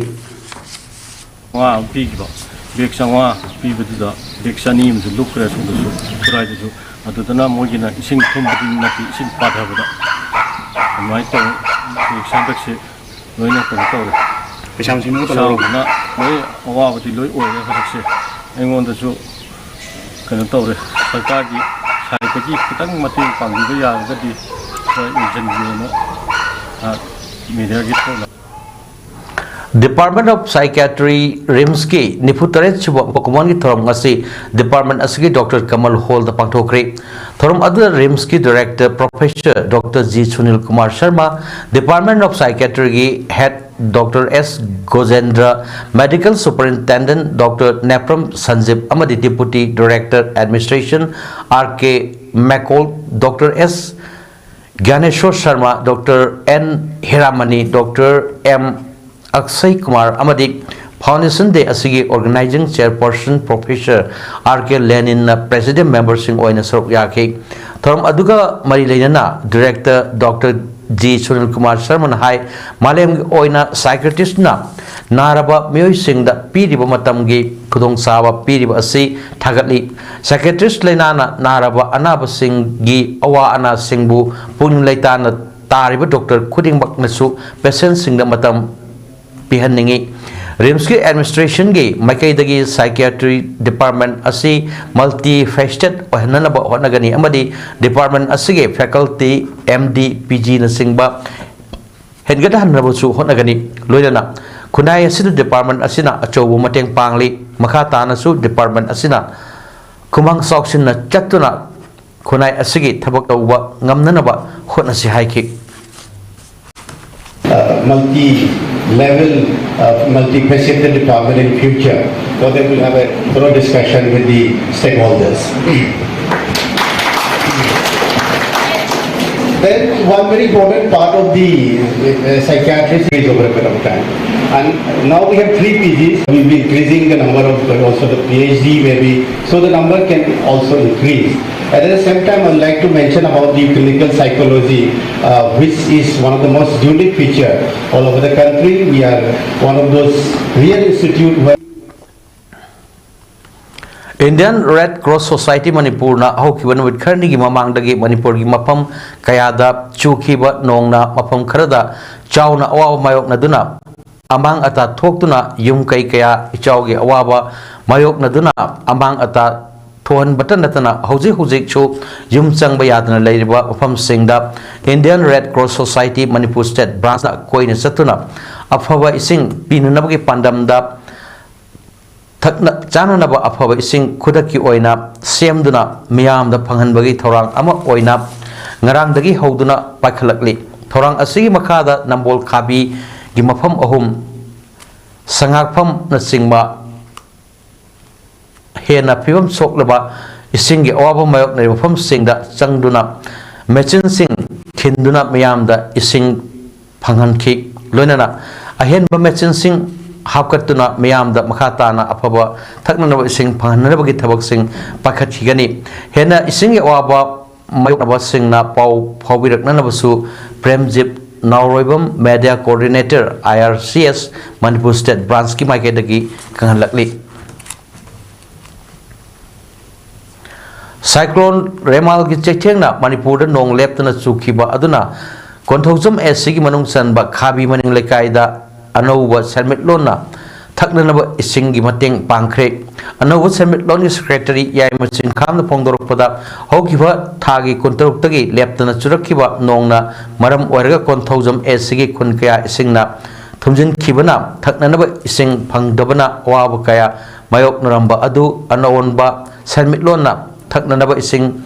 ꯆꯥꯝꯃꯉꯥ ꯑꯃ ꯄꯤꯈꯤꯕ, ꯕꯦꯒ ꯆꯥꯝꯃꯉꯥ ꯄꯤꯕꯗꯨꯗ ꯕꯦꯒ ꯆꯅꯤ ꯑꯃꯁꯨ ꯂꯨꯞꯈ꯭ꯔꯦ ꯑꯁꯣꯝꯗꯁꯨ, ꯈꯨꯔꯥꯏꯗꯁꯨ꯫ ꯑꯗꯨꯗꯅ ꯃꯣꯏꯒꯤꯅ ꯏꯁꯤꯡ ꯊꯨꯝꯕꯗꯤ ꯅꯠꯇꯦ, ꯏꯁꯤꯡ ꯄꯥꯊꯕꯗ ꯑꯗꯨꯃꯥꯏꯅ ꯇꯧꯔꯦ꯫ ꯕꯦꯒ ꯍꯟꯗꯛꯁꯦ ꯂꯣꯏꯅ ꯀꯩꯅꯣ ꯇꯧꯔꯦ꯫ ꯄꯩꯁꯥ ꯃꯁꯤꯡꯗꯨ ꯀꯩꯅꯣ ꯆꯥꯎꯕꯅ ꯂꯣꯏ ꯑꯋꯥꯕꯗꯤ ꯂꯣꯏ ꯑꯣꯏꯔꯦ ꯍꯟꯗꯛꯁꯦ꯫ ꯑꯩꯉꯣꯟꯗꯁꯨ ꯀꯩꯅꯣ ꯇꯧꯔꯦ, ꯁꯔꯀꯥꯔꯒꯤ ꯁꯥꯏꯠꯇꯒꯤ ꯈꯤꯇꯪ ꯃꯇꯦꯡ ꯄꯥꯡꯕꯤꯕ ꯌꯥꯔꯒꯗꯤ ꯈꯔ ꯌꯦꯡꯁꯤꯟꯕꯤꯌꯣꯅ, ꯑ, ꯃꯦꯗꯤꯌꯥꯒꯤ ꯊꯣꯛꯅ꯫ Department of Psychiatry, ꯔꯤꯝꯁꯀꯤ ꯅꯤꯐꯨ ꯇꯔꯦꯠ ꯁꯨꯕ ꯀꯨꯝꯑꯣꯟꯒꯤ ꯊꯧꯔꯝ ꯉꯁꯤ department ꯑꯁꯤꯒꯤ ꯗꯣꯛꯇꯔ ꯀꯃꯜ ꯍꯣꯜꯗ ꯄꯥꯡꯊꯣꯛꯈ꯭ꯔꯤ꯫ ꯊꯧꯔꯝ ꯑꯗꯨꯗ ꯔꯤꯝꯁꯀꯤ director professor doctor G Sunil Kumar Sharma, Department of Psychiatryꯒꯤ head doctor S Gojendra, medical superintendent doctor Nepram Sanjeeb ꯑꯃꯗꯤ deputy director administration R K Mekol, doctor S Gyaneshor Sharma, doctor N Hiramani, doctor M Akshay Kumar ꯑꯃꯗꯤ Foundation Day ꯑꯁꯤꯒꯤ organizing chairperson professor R K ꯂꯦꯅꯤꯟꯅ president memberꯁꯤꯡ ꯑꯣꯏꯅ ꯁꯔꯨꯛ ꯌꯥꯈꯤ꯫ ꯊꯧꯔꯝ ꯑꯗꯨꯒ ꯃꯔꯤ ꯂꯩꯅꯅ director doctor G Sunil Kumar ꯁꯔꯃꯅ ꯍꯥꯏ, ꯃꯥꯂꯦꯝꯒꯤ ꯑꯣꯏꯅ psychiatristꯅ ꯅꯥꯔꯕ ꯃꯤꯑꯣꯏꯁꯤꯡꯗ ꯄꯤꯔꯤꯕ ꯃꯇꯝꯒꯤ ꯈꯨꯗꯣꯡꯆꯥꯕ ꯄꯤꯔꯤꯕ ꯑꯁꯤ ꯊꯥꯒꯠꯂꯤ꯫ Psychiatrist ꯂꯥꯏꯅꯥꯅ ꯅꯥꯔꯕ ꯑꯅꯥꯕꯁꯤꯡꯒꯤ ꯑꯋꯥ ꯑꯅꯥꯁꯤꯡꯕꯨ ꯄꯨꯛꯅꯤꯡ ꯂꯩꯇꯥꯅ ꯇꯥꯔꯤꯕ ꯗꯣꯛꯇꯔ ꯈꯨꯗꯤꯡꯃꯛꯅꯁꯨ patientꯁꯤꯡꯗ ꯃꯇꯝ ꯄꯤꯍꯟꯅꯤꯡꯏ꯫ ꯔꯤꯝꯁꯀꯤ administrationꯒꯤ ꯃꯥꯏꯀꯩꯗꯒꯤ psychiatry department ꯑꯁꯤ multifaceted ꯑꯣꯏꯍꯟꯅꯅꯕ ꯍꯣꯠꯅꯒꯅꯤ ꯑꯃꯗꯤ department ꯑꯁꯤꯒꯤ faculty, M D, P Gꯅꯆꯤꯡꯕ ꯍꯦꯟꯒꯠꯍꯟꯅꯕꯁꯨ ꯍꯣꯠꯅꯒꯅꯤ꯫ ꯂꯣꯏꯅꯅ ꯈꯨꯟꯅꯥꯏ ꯑꯁꯤꯗ department ꯑꯁꯤꯅ ꯑꯆꯧꯕ ꯃꯇꯦꯡ ꯄꯥꯡꯂꯤ꯫ ꯃꯈꯥ ꯇꯥꯅꯁꯨ department ꯑꯁꯤꯅ ꯈꯨꯃꯥꯡ ꯆꯥꯎꯁꯤꯟꯅ ꯆꯠꯇꯨꯅ ꯈꯨꯟꯅꯥꯏ ꯑꯁꯤꯒꯤ ꯊꯕꯛ ꯇꯧꯕ ꯉꯝꯅꯅꯕ ꯍꯣꯠꯅꯁꯤ ꯍꯥꯏꯈꯤ꯫ Uh, multi-level, uh, multifaceted department in future, so that we'll have a thorough discussion with the stakeholders. Then one very important part of the uh, psychiatrist is over a period of time. And now we have three P Gs. We'll be increasing the number of also the P H D maybe. So the number can also increase. And at the same time, I would like to mention about the clinical psychology, uh, which is one of the most unique feature all over the country. We are one of those rare institute where Indian Red Cross Society ꯃꯅꯤꯄꯨꯔꯅ ꯍꯧꯈꯤꯕ ꯅꯨꯃꯤꯠ ꯈꯔꯅꯤꯒꯤ ꯃꯃꯥꯡꯗꯒꯤ ꯃꯅꯤꯄꯨꯔꯒꯤ ꯃꯐꯝ ꯀꯌꯥꯗ ꯆꯨꯈꯤꯕ ꯅꯣꯡꯅ ꯃꯐꯝ ꯈꯔꯗ ꯆꯥꯎꯅ ꯑꯋꯥꯕ ꯃꯥꯌꯣꯛꯅꯗꯨꯅ ꯑꯃꯥꯡ ꯑꯇꯥ ꯊꯣꯛꯇꯨꯅ ꯌꯨꯝ ꯀꯩ ꯀꯌꯥ ꯏꯆꯥꯎꯒꯤ ꯑꯋꯥꯕ ꯃꯥꯌꯣꯛꯅꯗꯨꯅ ꯑꯃꯥꯡ ꯑꯇꯥ ꯊꯣꯛꯍꯟꯕꯇ ꯅꯠꯇꯅ ꯍꯧꯖꯤꯛ ꯍꯧꯖꯤꯛꯁꯨ ꯌꯨꯝ ꯆꯪꯕ ꯌꯥꯗꯅ ꯂꯩꯔꯤꯕ ꯃꯐꯝꯁꯤꯡꯗ Indian Red Cross Society Manipur State Branchꯅ ꯀꯣꯏꯅ ꯆꯠꯇꯨꯅ ꯑꯐꯕ ꯏꯁꯤꯡ ꯄꯤꯅꯅꯕꯒꯤ ꯄꯥꯟꯗꯝꯗ ꯊꯛꯅ ꯆꯥꯅꯅꯕ ꯑꯐꯕ ꯏꯁꯤꯡ ꯈꯨꯗꯛꯀꯤ ꯑꯣꯏꯅ ꯁꯦꯝꯗꯨꯅ ꯃꯤꯌꯥꯝꯗ ꯐꯪꯍꯟꯕꯒꯤ ꯊꯧꯔꯥꯡ ꯑꯃ ꯑꯣꯏꯅ ꯉꯔꯥꯡꯗꯒꯤ ꯍꯧꯗꯨꯅ ꯄꯥꯏꯈꯠꯂꯛꯂꯤ꯫ ꯊꯧꯔꯥꯡ ꯑꯁꯤꯒꯤ ꯃꯈꯥꯗ ꯅꯝꯕꯣꯜ ꯈꯥꯕꯤꯒꯤ ꯃꯐꯝ ꯑꯍꯨꯝ, ꯁꯉꯥꯛꯐꯝꯅꯆꯤꯡꯕ ꯍꯦꯟꯅ ꯐꯤꯕꯝ ꯁꯣꯛꯂꯕ ꯏꯁꯤꯡꯒꯤ ꯑꯋꯥꯕ ꯃꯥꯌꯣꯛꯅꯔꯤꯕ ꯃꯐꯝꯁꯤꯡꯗ ꯆꯪꯗꯨꯅ ꯃꯦꯆꯤꯟꯁꯤꯡ ꯈꯤꯟꯗꯨꯅ ꯃꯤꯌꯥꯝꯗ ꯏꯁꯤꯡ ꯐꯪꯍꯟꯈꯤ꯫ ꯂꯣꯏꯅꯅ ꯑꯍꯦꯟꯕ ꯃꯦꯆꯤꯟꯁꯤꯡ ꯍꯥꯞꯀꯠꯇꯨꯅ ꯃꯤꯌꯥꯝꯗ ꯃꯈꯥ ꯇꯥꯅ ꯑꯐꯕ ꯊꯛꯅꯅꯕ ꯏꯁꯤꯡ ꯐꯪꯍꯟꯅꯕꯒꯤ ꯊꯕꯛꯁꯤꯡ ꯄꯥꯏꯈꯠꯈꯤꯒꯅꯤ꯫ ꯍꯦꯟꯅ ꯏꯁꯤꯡꯒꯤ ꯑꯋꯥꯕ ꯃꯥꯌꯣꯛꯅꯕꯁꯤꯡꯅ ꯄꯥꯎ ꯐꯥꯎꯕꯤꯔꯛꯅꯅꯕꯁꯨ Premjit ꯅꯥꯎꯔꯣꯏꯕꯝ, Media Coordinator, I R C S, Manipur State Branchꯀꯤ ꯃꯥꯏꯀꯩꯗꯒꯤ ꯈꯪꯍꯜꯂꯛꯂꯤ꯫ ꯁꯥꯏꯀ꯭ꯂꯣꯟ ꯔꯦꯃꯥꯜꯒꯤ ꯆꯩꯊꯦꯡꯅ ꯃꯅꯤꯄꯨꯔꯗ ꯅꯣꯡ ꯂꯦꯞꯇꯅ ꯆꯨꯈꯤꯕ ꯑꯗꯨꯅ ꯀꯣꯟꯊꯧꯖꯝ ꯑꯦ ꯁꯤꯒꯤ ꯃꯅꯨꯡ ꯆꯟꯕ ꯈꯥꯕꯤ ꯃꯅꯤꯡ ꯂꯩꯀꯥꯏꯗ ꯑꯅꯧꯕ ꯁꯦꯟꯃꯤꯠꯂꯣꯟꯅ ꯊꯛꯅꯅꯕ ꯏꯁꯤꯡꯒꯤ ꯃꯇꯦꯡ ꯄꯥꯡꯈ꯭ꯔꯦ꯫ ꯑꯅꯧꯕ ꯁꯦꯟꯃꯤꯠꯂꯣꯟꯒꯤ ꯁꯦꯀ꯭ꯔꯦꯇꯔꯤ ꯌꯥꯏꯃ ꯆꯤꯡꯈꯥꯝꯅ ꯐꯣꯡꯗꯣꯔꯛꯄꯗ, ꯍꯧꯈꯤꯕ ꯊꯥꯒꯤ ꯀꯨꯟꯇꯔꯨꯛꯇꯒꯤ ꯂꯦꯞꯇꯅ ꯆꯨꯔꯛꯈꯤꯕ ꯅꯣꯡꯅ ꯃꯔꯝ ꯑꯣꯏꯔꯒ ꯀꯣꯟꯊꯧꯖꯝ ꯑꯦ ꯁꯤꯒꯤ ꯈꯨꯟ ꯀꯌꯥ ꯏꯁꯤꯡꯅ ꯊꯨꯝꯖꯤꯟꯈꯤꯕꯅ ꯊꯛꯅꯅꯕ ꯏꯁꯤꯡ ꯐꯪꯗꯕꯅ ꯑꯋꯥꯕ ꯀꯌꯥ ꯃꯥꯌꯣꯛꯅꯔꯝꯕ ꯑꯗꯨ ꯑꯅꯧꯕ ꯁꯦꯟꯃꯤꯠꯂꯣꯟꯅ ꯊꯛꯅꯅꯕ ꯏꯁꯤꯡ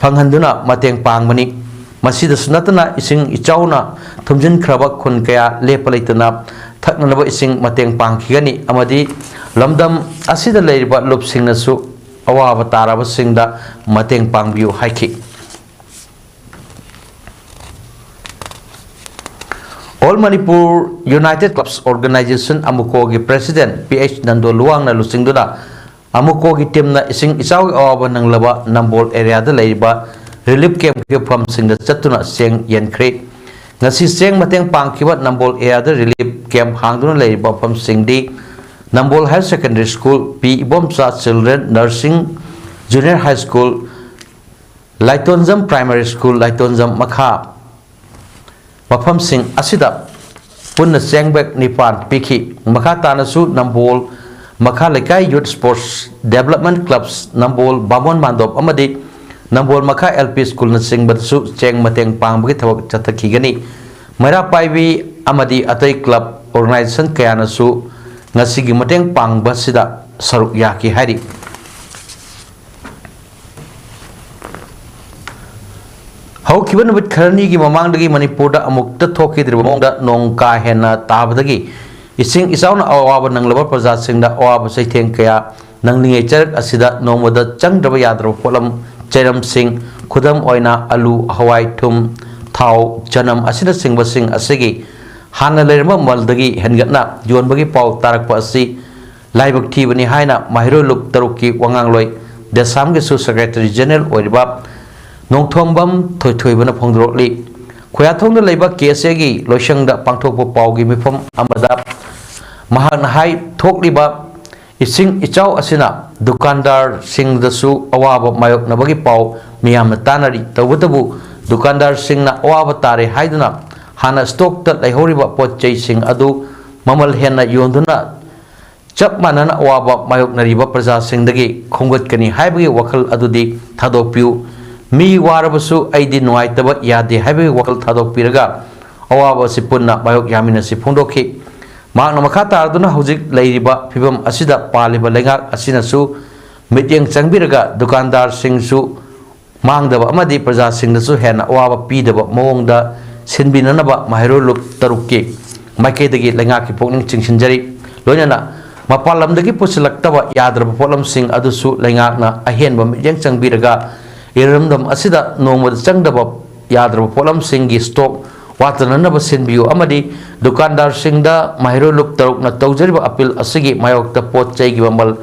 ꯐꯪꯍꯟꯗꯨꯅ ꯃꯇꯦꯡ ꯄꯥꯡꯕꯅꯤ꯫ ꯃꯁꯤꯗꯁꯨ ꯅꯠꯇꯅ, ꯏꯁꯤꯡ ꯏꯆꯥꯎꯅ ꯊꯨꯝꯖꯤꯟꯈ꯭ꯔꯕ ꯈꯨꯟ ꯀꯌꯥ ꯂꯦꯞꯄ ꯂꯩꯇꯅ ꯊꯛꯅꯅꯕ ꯏꯁꯤꯡ ꯃꯇꯦꯡ ꯄꯥꯡꯈꯤꯒꯅꯤ ꯑꯃꯗꯤ ꯂꯝꯗꯝ ꯑꯁꯤꯗ ꯂꯩꯔꯤꯕ ꯂꯨꯞꯁꯤꯡꯅꯁꯨ ꯑꯋꯥꯕ ꯇꯥꯔꯕꯁꯤꯡꯗ ꯃꯇꯦꯡ ꯄꯥꯡꯕꯤꯌꯨ ꯍꯥꯏꯈꯤ꯫ All Manipur United Clubs Organization, ꯑꯃꯨꯀꯣꯒꯤ President ꯄꯤ ꯑꯩꯆ ꯅꯟꯗꯣ ꯂꯨꯋꯥꯡꯅ ꯂꯨꯆꯤꯡꯗꯨꯅ ꯑꯃꯨꯀꯣꯒꯤ teamꯅ ꯏꯁꯤꯡ ꯏꯆꯥꯎꯒꯤ ꯑꯋꯥꯕ ꯅꯪꯂꯕ ꯅꯝꯕꯣꯜ areaꯗ ꯂꯩꯔꯤꯕ relief campꯀꯤ ꯃꯐꯝꯁꯤꯡꯗ ꯆꯠꯇꯨꯅ ꯆꯦꯡ ꯌꯦꯟꯈ꯭ꯔꯦ꯫ ꯉꯁꯤ ꯆꯦꯡ ꯃꯇꯦꯡ ꯄꯥꯡꯈꯤꯕ ꯅꯝꯕꯣꯜ areaꯗ relief camp ꯍꯥꯡꯗꯨꯅ ꯂꯩꯔꯤꯕ ꯃꯐꯝꯁꯤꯡꯗꯤ ꯅꯝꯕꯣꯜ Higher Secondary School, ꯄꯤ Ibomcha Children Nursing Junior High School, ꯂꯥꯏꯇꯣꯟꯖꯝ Primary School, ꯂꯥꯏꯇꯣꯟꯖꯝ ꯃꯈꯥ ꯃꯐꯝꯁꯤꯡ ꯑꯁꯤꯗ ꯄꯨꯟꯅ ꯆꯦꯡ bag ꯅꯤꯄꯥꯟ ꯄꯤꯈꯤ꯫ ꯃꯈꯥ ꯇꯥꯅꯁꯨ ꯅꯝꯕꯣꯜ ꯃꯈꯥ ꯂꯩꯀꯥꯏ Youth Sports Development Clubs, ꯅꯝꯕꯣꯜ ꯕꯥꯃꯣꯟ ꯃꯥꯟꯗꯣꯞ ꯑꯃꯗꯤ ꯅꯝꯕꯣꯜ ꯃꯈꯥ L P Schoolꯅꯆꯤꯡꯕꯗꯁꯨ ꯆꯦꯡ ꯃꯇꯦꯡ ꯄꯥꯡꯕꯒꯤ ꯊꯕꯛ ꯆꯠꯊꯈꯤꯒꯅꯤ꯫ ꯃꯩꯔꯥ ꯄꯥꯏꯕꯤ ꯑꯃꯗꯤ ꯑꯇꯩ club organization ꯀꯌꯥꯅꯁꯨ ꯉꯁꯤꯒꯤ ꯃꯇꯦꯡ ꯄꯥꯡꯕꯁꯤꯗ ꯁꯔꯨꯛ ꯌꯥꯈꯤ ꯍꯥꯏꯔꯤ꯫ ꯍꯧꯈꯤꯕ ꯅꯨꯃꯤꯠ ꯈꯔꯅꯤꯒꯤ ꯃꯃꯥꯡꯗꯒꯤ ꯃꯅꯤꯄꯨꯔꯗ ꯑꯃꯨꯛꯇ ꯊꯣꯛꯈꯤꯗ꯭ꯔꯤꯕ ꯃꯑꯣꯡꯗ ꯅꯣꯡ ꯀꯥ ꯍꯦꯟꯅ ꯇꯥꯕꯗꯒꯤ ꯏꯁꯤꯡ ꯏꯆꯥꯎꯅ ꯑꯋꯥꯕ ꯅꯪꯂꯕ ꯄ꯭ꯔꯖꯥꯁꯤꯡꯗ ꯑꯋꯥꯕ ꯆꯩꯊꯦꯡ ꯀꯌꯥ ꯅꯪꯂꯤꯉꯩ ꯆꯔꯛ ꯑꯁꯤꯗ ꯅꯣꯡꯃꯗ ꯆꯪꯗ꯭ꯔꯕ ꯌꯥꯗ꯭ꯔꯕ ꯄꯣꯠꯂꯝ ꯆꯩꯔꯝꯁꯤꯡ, ꯈꯨꯗꯝ ꯑꯣꯏꯅ ꯑꯂꯨ, ꯍꯋꯥꯏ, ꯊꯨꯝ, ꯊꯥꯎ, ꯆꯅꯝ ꯑꯁꯤꯅꯆꯤꯡꯕꯁꯤꯡ ꯑꯁꯤꯒꯤ ꯍꯥꯟꯅ ꯂꯩꯔꯝꯕ ꯃꯃꯜꯗꯒꯤ ꯍꯦꯟꯒꯠꯅ ꯌꯣꯟꯕꯒꯤ ꯄꯥꯎ ꯇꯥꯔꯛꯄ ꯑꯁꯤ ꯂꯥꯏꯕꯛ ꯊꯤꯕꯅꯤ ꯍꯥꯏꯅ ꯃꯍꯩꯔꯣꯏ ꯂꯨꯞ ꯇꯔꯨꯛꯀꯤ ꯋꯥꯉꯥꯡꯂꯣꯏ ꯗꯦꯁꯥꯝꯒꯤꯁꯨ Secretary General ꯑꯣꯏꯔꯤꯕ ꯅꯣꯡꯊꯣꯝꯕꯝ ꯊꯣꯏꯊꯣꯏꯕꯅ ꯐꯣꯡꯗꯣꯔꯛꯂꯤ꯫ ꯈꯣꯌꯥꯊꯣꯡꯗ ꯂꯩꯕ K S Aꯒꯤ ꯂꯣꯏꯁꯪꯗ ꯄꯥꯡꯊꯣꯛꯄ ꯄꯥꯎꯒꯤ ꯃꯤꯐꯝ ꯑꯃꯗ ꯃꯍꯥꯛꯅ ꯍꯥꯏ, ꯊꯣꯛꯂꯤꯕ ꯏꯁꯤꯡ ꯏꯆꯥꯎ ꯑꯁꯤꯅ ꯗꯨꯀꯥꯟꯗꯥꯔꯁꯤꯡꯗꯁꯨ ꯑꯋꯥꯕ ꯃꯥꯌꯣꯛꯅꯕꯒꯤ ꯄꯥꯎ ꯃꯤꯌꯥꯝꯅ ꯇꯥꯅꯔꯤ꯫ ꯇꯧꯕꯇꯕꯨ ꯗꯨꯀꯥꯟꯗꯥꯔꯁꯤꯡꯅ ꯑꯋꯥꯕ ꯇꯥꯔꯦ ꯍꯥꯏꯗꯨꯅ ꯍꯥꯟꯅ stockꯇ ꯂꯩꯍꯧꯔꯤꯕ ꯄꯣꯠ ꯆꯩꯁꯤꯡ ꯑꯗꯨ ꯃꯃꯜ ꯍꯦꯟꯅ ꯌꯣꯟꯗꯨꯅ ꯆꯞ ꯃꯥꯟꯅꯅ ꯑꯋꯥꯕ ꯃꯥꯌꯣꯛꯅꯔꯤꯕ ꯄ꯭ꯔꯖꯥꯁꯤꯡꯗꯒꯤ ꯈꯣꯝꯒꯠꯀꯅꯤ ꯍꯥꯏꯕꯒꯤ ꯋꯥꯈꯜ ꯑꯗꯨꯗꯤ ꯊꯥꯗꯣꯛꯄꯤꯌꯨ꯫ ꯃꯤ ꯋꯥꯔꯕꯁꯨ ꯑꯩꯗꯤ ꯅꯨꯡꯉꯥꯏꯇꯕ ꯌꯥꯗꯦ ꯍꯥꯏꯕꯒꯤ ꯋꯥꯈꯜ ꯊꯥꯗꯣꯛꯄꯤꯔꯒ ꯑꯋꯥꯕ ꯑꯁꯤ ꯄꯨꯟꯅ ꯃꯥꯌꯣꯛ ꯌꯥꯃꯤꯟꯅꯁꯤ ꯐꯣꯡꯗꯣꯛꯈꯤ꯫ ꯃꯍꯥꯛꯅ ꯃꯈꯥ ꯇꯥꯔꯗꯨꯅ ꯍꯧꯖꯤꯛ ꯂꯩꯔꯤꯕ ꯐꯤꯕꯝ ꯑꯁꯤꯗ ꯄꯥꯜꯂꯤꯕ ꯂꯩꯉꯥꯛ ꯑꯁꯤꯅꯁꯨ ꯃꯤꯠꯌꯦꯡ ꯆꯪꯕꯤꯔꯒ ꯗꯨꯀꯥꯟꯗꯥꯔꯁꯤꯡꯁꯨ ꯃꯥꯡꯗꯕ ꯑꯃꯗꯤ ꯄ꯭ꯔꯖꯥꯁꯤꯡꯗꯁꯨ ꯍꯦꯟꯅ ꯑꯋꯥꯕ ꯄꯤꯗꯕ ꯃꯑꯣꯡꯗ ꯁꯤꯟꯕꯤꯅꯅꯕ ꯃꯍꯩꯔꯣꯏ ꯂꯨꯞ ꯇꯔꯨꯛꯀꯤ ꯃꯥꯏꯀꯩꯗꯒꯤ ꯂꯩꯉꯥꯛꯀꯤ ꯄꯨꯛꯅꯤꯡ ꯆꯤꯡꯁꯤꯟꯖꯔꯤ꯫ ꯂꯣꯏꯅꯅ ꯃꯄꯥꯟ ꯂꯝꯗꯒꯤ ꯄꯨꯁꯤꯜꯂꯛꯇꯕ ꯌꯥꯗ꯭ꯔꯕ ꯄꯣꯠꯂꯝꯁꯤꯡ ꯑꯗꯨꯁꯨ ꯂꯩꯉꯥꯛꯅ ꯑꯍꯦꯟꯕ ꯃꯤꯠꯌꯦꯡ ꯆꯪꯕꯤꯔꯒ ꯏꯔꯝꯗꯝ ꯑꯁꯤꯗ ꯅꯣꯡꯃꯗ ꯆꯪꯗꯕ ꯌꯥꯗ꯭ꯔꯕ ꯄꯣꯠꯂꯝꯁꯤꯡꯒꯤ ꯁ꯭ꯇꯣꯛ ꯋꯥꯠꯇꯅꯅꯕ ꯁꯤꯟꯕꯤꯌꯨ ꯑꯃꯗꯤ ꯗꯨꯀꯥꯟꯗꯥꯔꯁꯤꯡꯗ ꯃꯍꯩꯔꯣꯏ ꯂꯨꯞ ꯇꯔꯨꯛꯅ ꯇꯧꯖꯔꯤꯕ ꯑꯄꯤꯜ ꯑꯁꯤꯒꯤ ꯃꯥꯌꯣꯛꯇ ꯄꯣꯠ ꯆꯩꯒꯤ ꯃꯃꯜ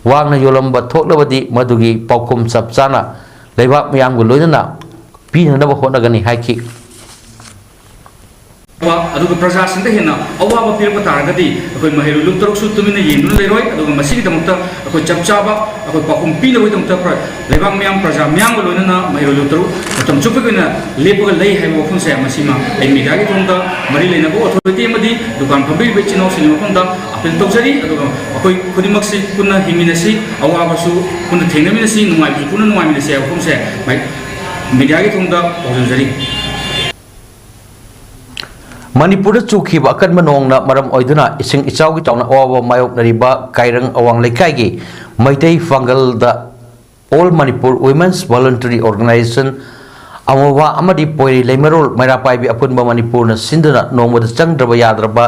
ꯋꯥꯡꯅ ꯌꯣꯜꯂꯝꯕ ꯊꯣꯛꯂꯕꯗꯤ ꯃꯗꯨꯒꯤ ꯄꯥꯎꯈꯨꯝ ꯆꯞ ꯆꯥꯅ ꯂꯩꯕꯥꯛ ꯃꯤꯌꯥꯝꯒ ꯂꯣꯏꯅꯅ ꯄꯤꯅꯅꯕ ꯍꯣꯠꯅꯒꯅꯤ ꯍꯥꯏꯈꯤ꯫ ꯑꯗꯨꯒ ꯄ꯭ꯔꯖꯥꯁꯤꯡꯗ ꯍꯦꯟꯅ ꯑꯋꯥꯕ ꯄꯤꯔꯛꯄ ꯇꯥꯔꯒꯗꯤ ꯑꯩꯈꯣꯏ ꯃꯍꯩꯔꯣꯏ ꯂꯨꯞ ꯇꯔꯨꯛꯁꯨ ꯇꯨꯃꯤꯟꯅ ꯌꯦꯡꯗꯨꯅ ꯂꯩꯔꯣꯏ꯫ ꯑꯗꯨꯒ ꯃꯁꯤꯒꯤꯗꯃꯛꯇ ꯑꯩꯈꯣꯏ ꯆꯞ ꯆꯥꯕ ꯑꯩꯈꯣꯏ ꯄꯥꯎꯈꯨꯝ ꯄꯤꯅꯕꯒꯤꯗꯃꯛꯇ ꯂꯩꯕꯥꯛ ꯃꯤꯌꯥꯝ ꯄ꯭ꯔꯖꯥ ꯃꯤꯌꯥꯝꯒ ꯂꯣꯏꯅꯅ ꯃꯍꯩꯔꯣꯏ ꯂꯨꯞ ꯇꯔꯨꯛ ꯃꯇꯝ ꯆꯨꯞꯄꯒꯤ ꯑꯣꯏꯅ ꯂꯦꯞꯄꯒ ꯂꯩ ꯍꯥꯏꯕ ꯋꯥꯐꯝꯁꯦ ꯃꯁꯤꯃ ꯑꯩ ꯃꯤꯗꯤꯌꯥꯒꯤ ꯊꯣꯡꯗ ꯃꯔꯤ ꯂꯩꯅꯕ ꯑꯣꯊꯣꯔꯤꯇꯤ ꯑꯃꯗꯤ ꯗꯨꯀꯥꯟ ꯐꯝꯕꯤꯔꯤꯕ ꯏꯆꯤꯜ ꯏꯅꯥꯎꯁꯤꯡꯒꯤ ꯃꯐꯝꯗ ꯑꯄꯤꯜ ꯇꯧꯖꯔꯤ꯫ ꯑꯗꯨꯒ ꯑꯩꯈꯣꯏ ꯈꯨꯗꯤꯡꯃꯛꯁꯤ ꯄꯨꯟꯅ ꯍꯤꯡꯃꯤꯟꯅꯁꯤ, ꯑꯋꯥꯕꯁꯨ ꯄꯨꯟꯅ ꯊꯦꯡꯅꯃꯤꯟꯅꯁꯤ, ꯅꯨꯡꯉꯥꯏꯕꯁꯨ ꯄꯨꯟꯅ ꯅꯨꯡꯉꯥꯏꯃꯤꯟꯅꯁꯤ ꯍꯥꯏꯕ ꯋꯥꯐꯝꯁꯦ ꯃꯤꯗꯤꯌꯥꯒꯤ ꯊꯣꯡꯗ ꯄꯥꯎꯗꯝꯖꯔꯤ꯫ ꯃꯅꯤꯄꯨꯔꯗ ꯆꯨꯈꯤꯕ ꯑꯀꯟꯕ ꯅꯣꯡꯅ ꯃꯔꯝ ꯑꯣꯏꯗꯨꯅ ꯏꯁꯤꯡ ꯏꯆꯥꯎꯒꯤ ꯆꯥꯎꯅ ꯑꯋꯥꯕ ꯃꯥꯌꯣꯛꯅꯔꯤꯕ ꯀꯥꯏꯔꯪ ꯑꯋꯥꯡ ꯂꯩꯀꯥꯏꯒꯤ Meitei ꯄꯥꯡꯒꯜꯗ All Manipur Women's Voluntary Organization, ꯑꯃꯣꯕꯥ ꯑꯃꯗꯤ ꯄꯣꯏꯔꯤ ꯂꯩꯃꯔꯣꯜ ꯃꯩꯔꯥ ꯄꯥꯏꯕꯤ ꯑꯄꯨꯟꯕ ꯃꯅꯤꯄꯨꯔꯅ ꯁꯤꯟꯗꯨꯅ ꯅꯣꯡꯃꯗ ꯆꯪꯗ꯭ꯔꯕ ꯌꯥꯗ꯭ꯔꯕ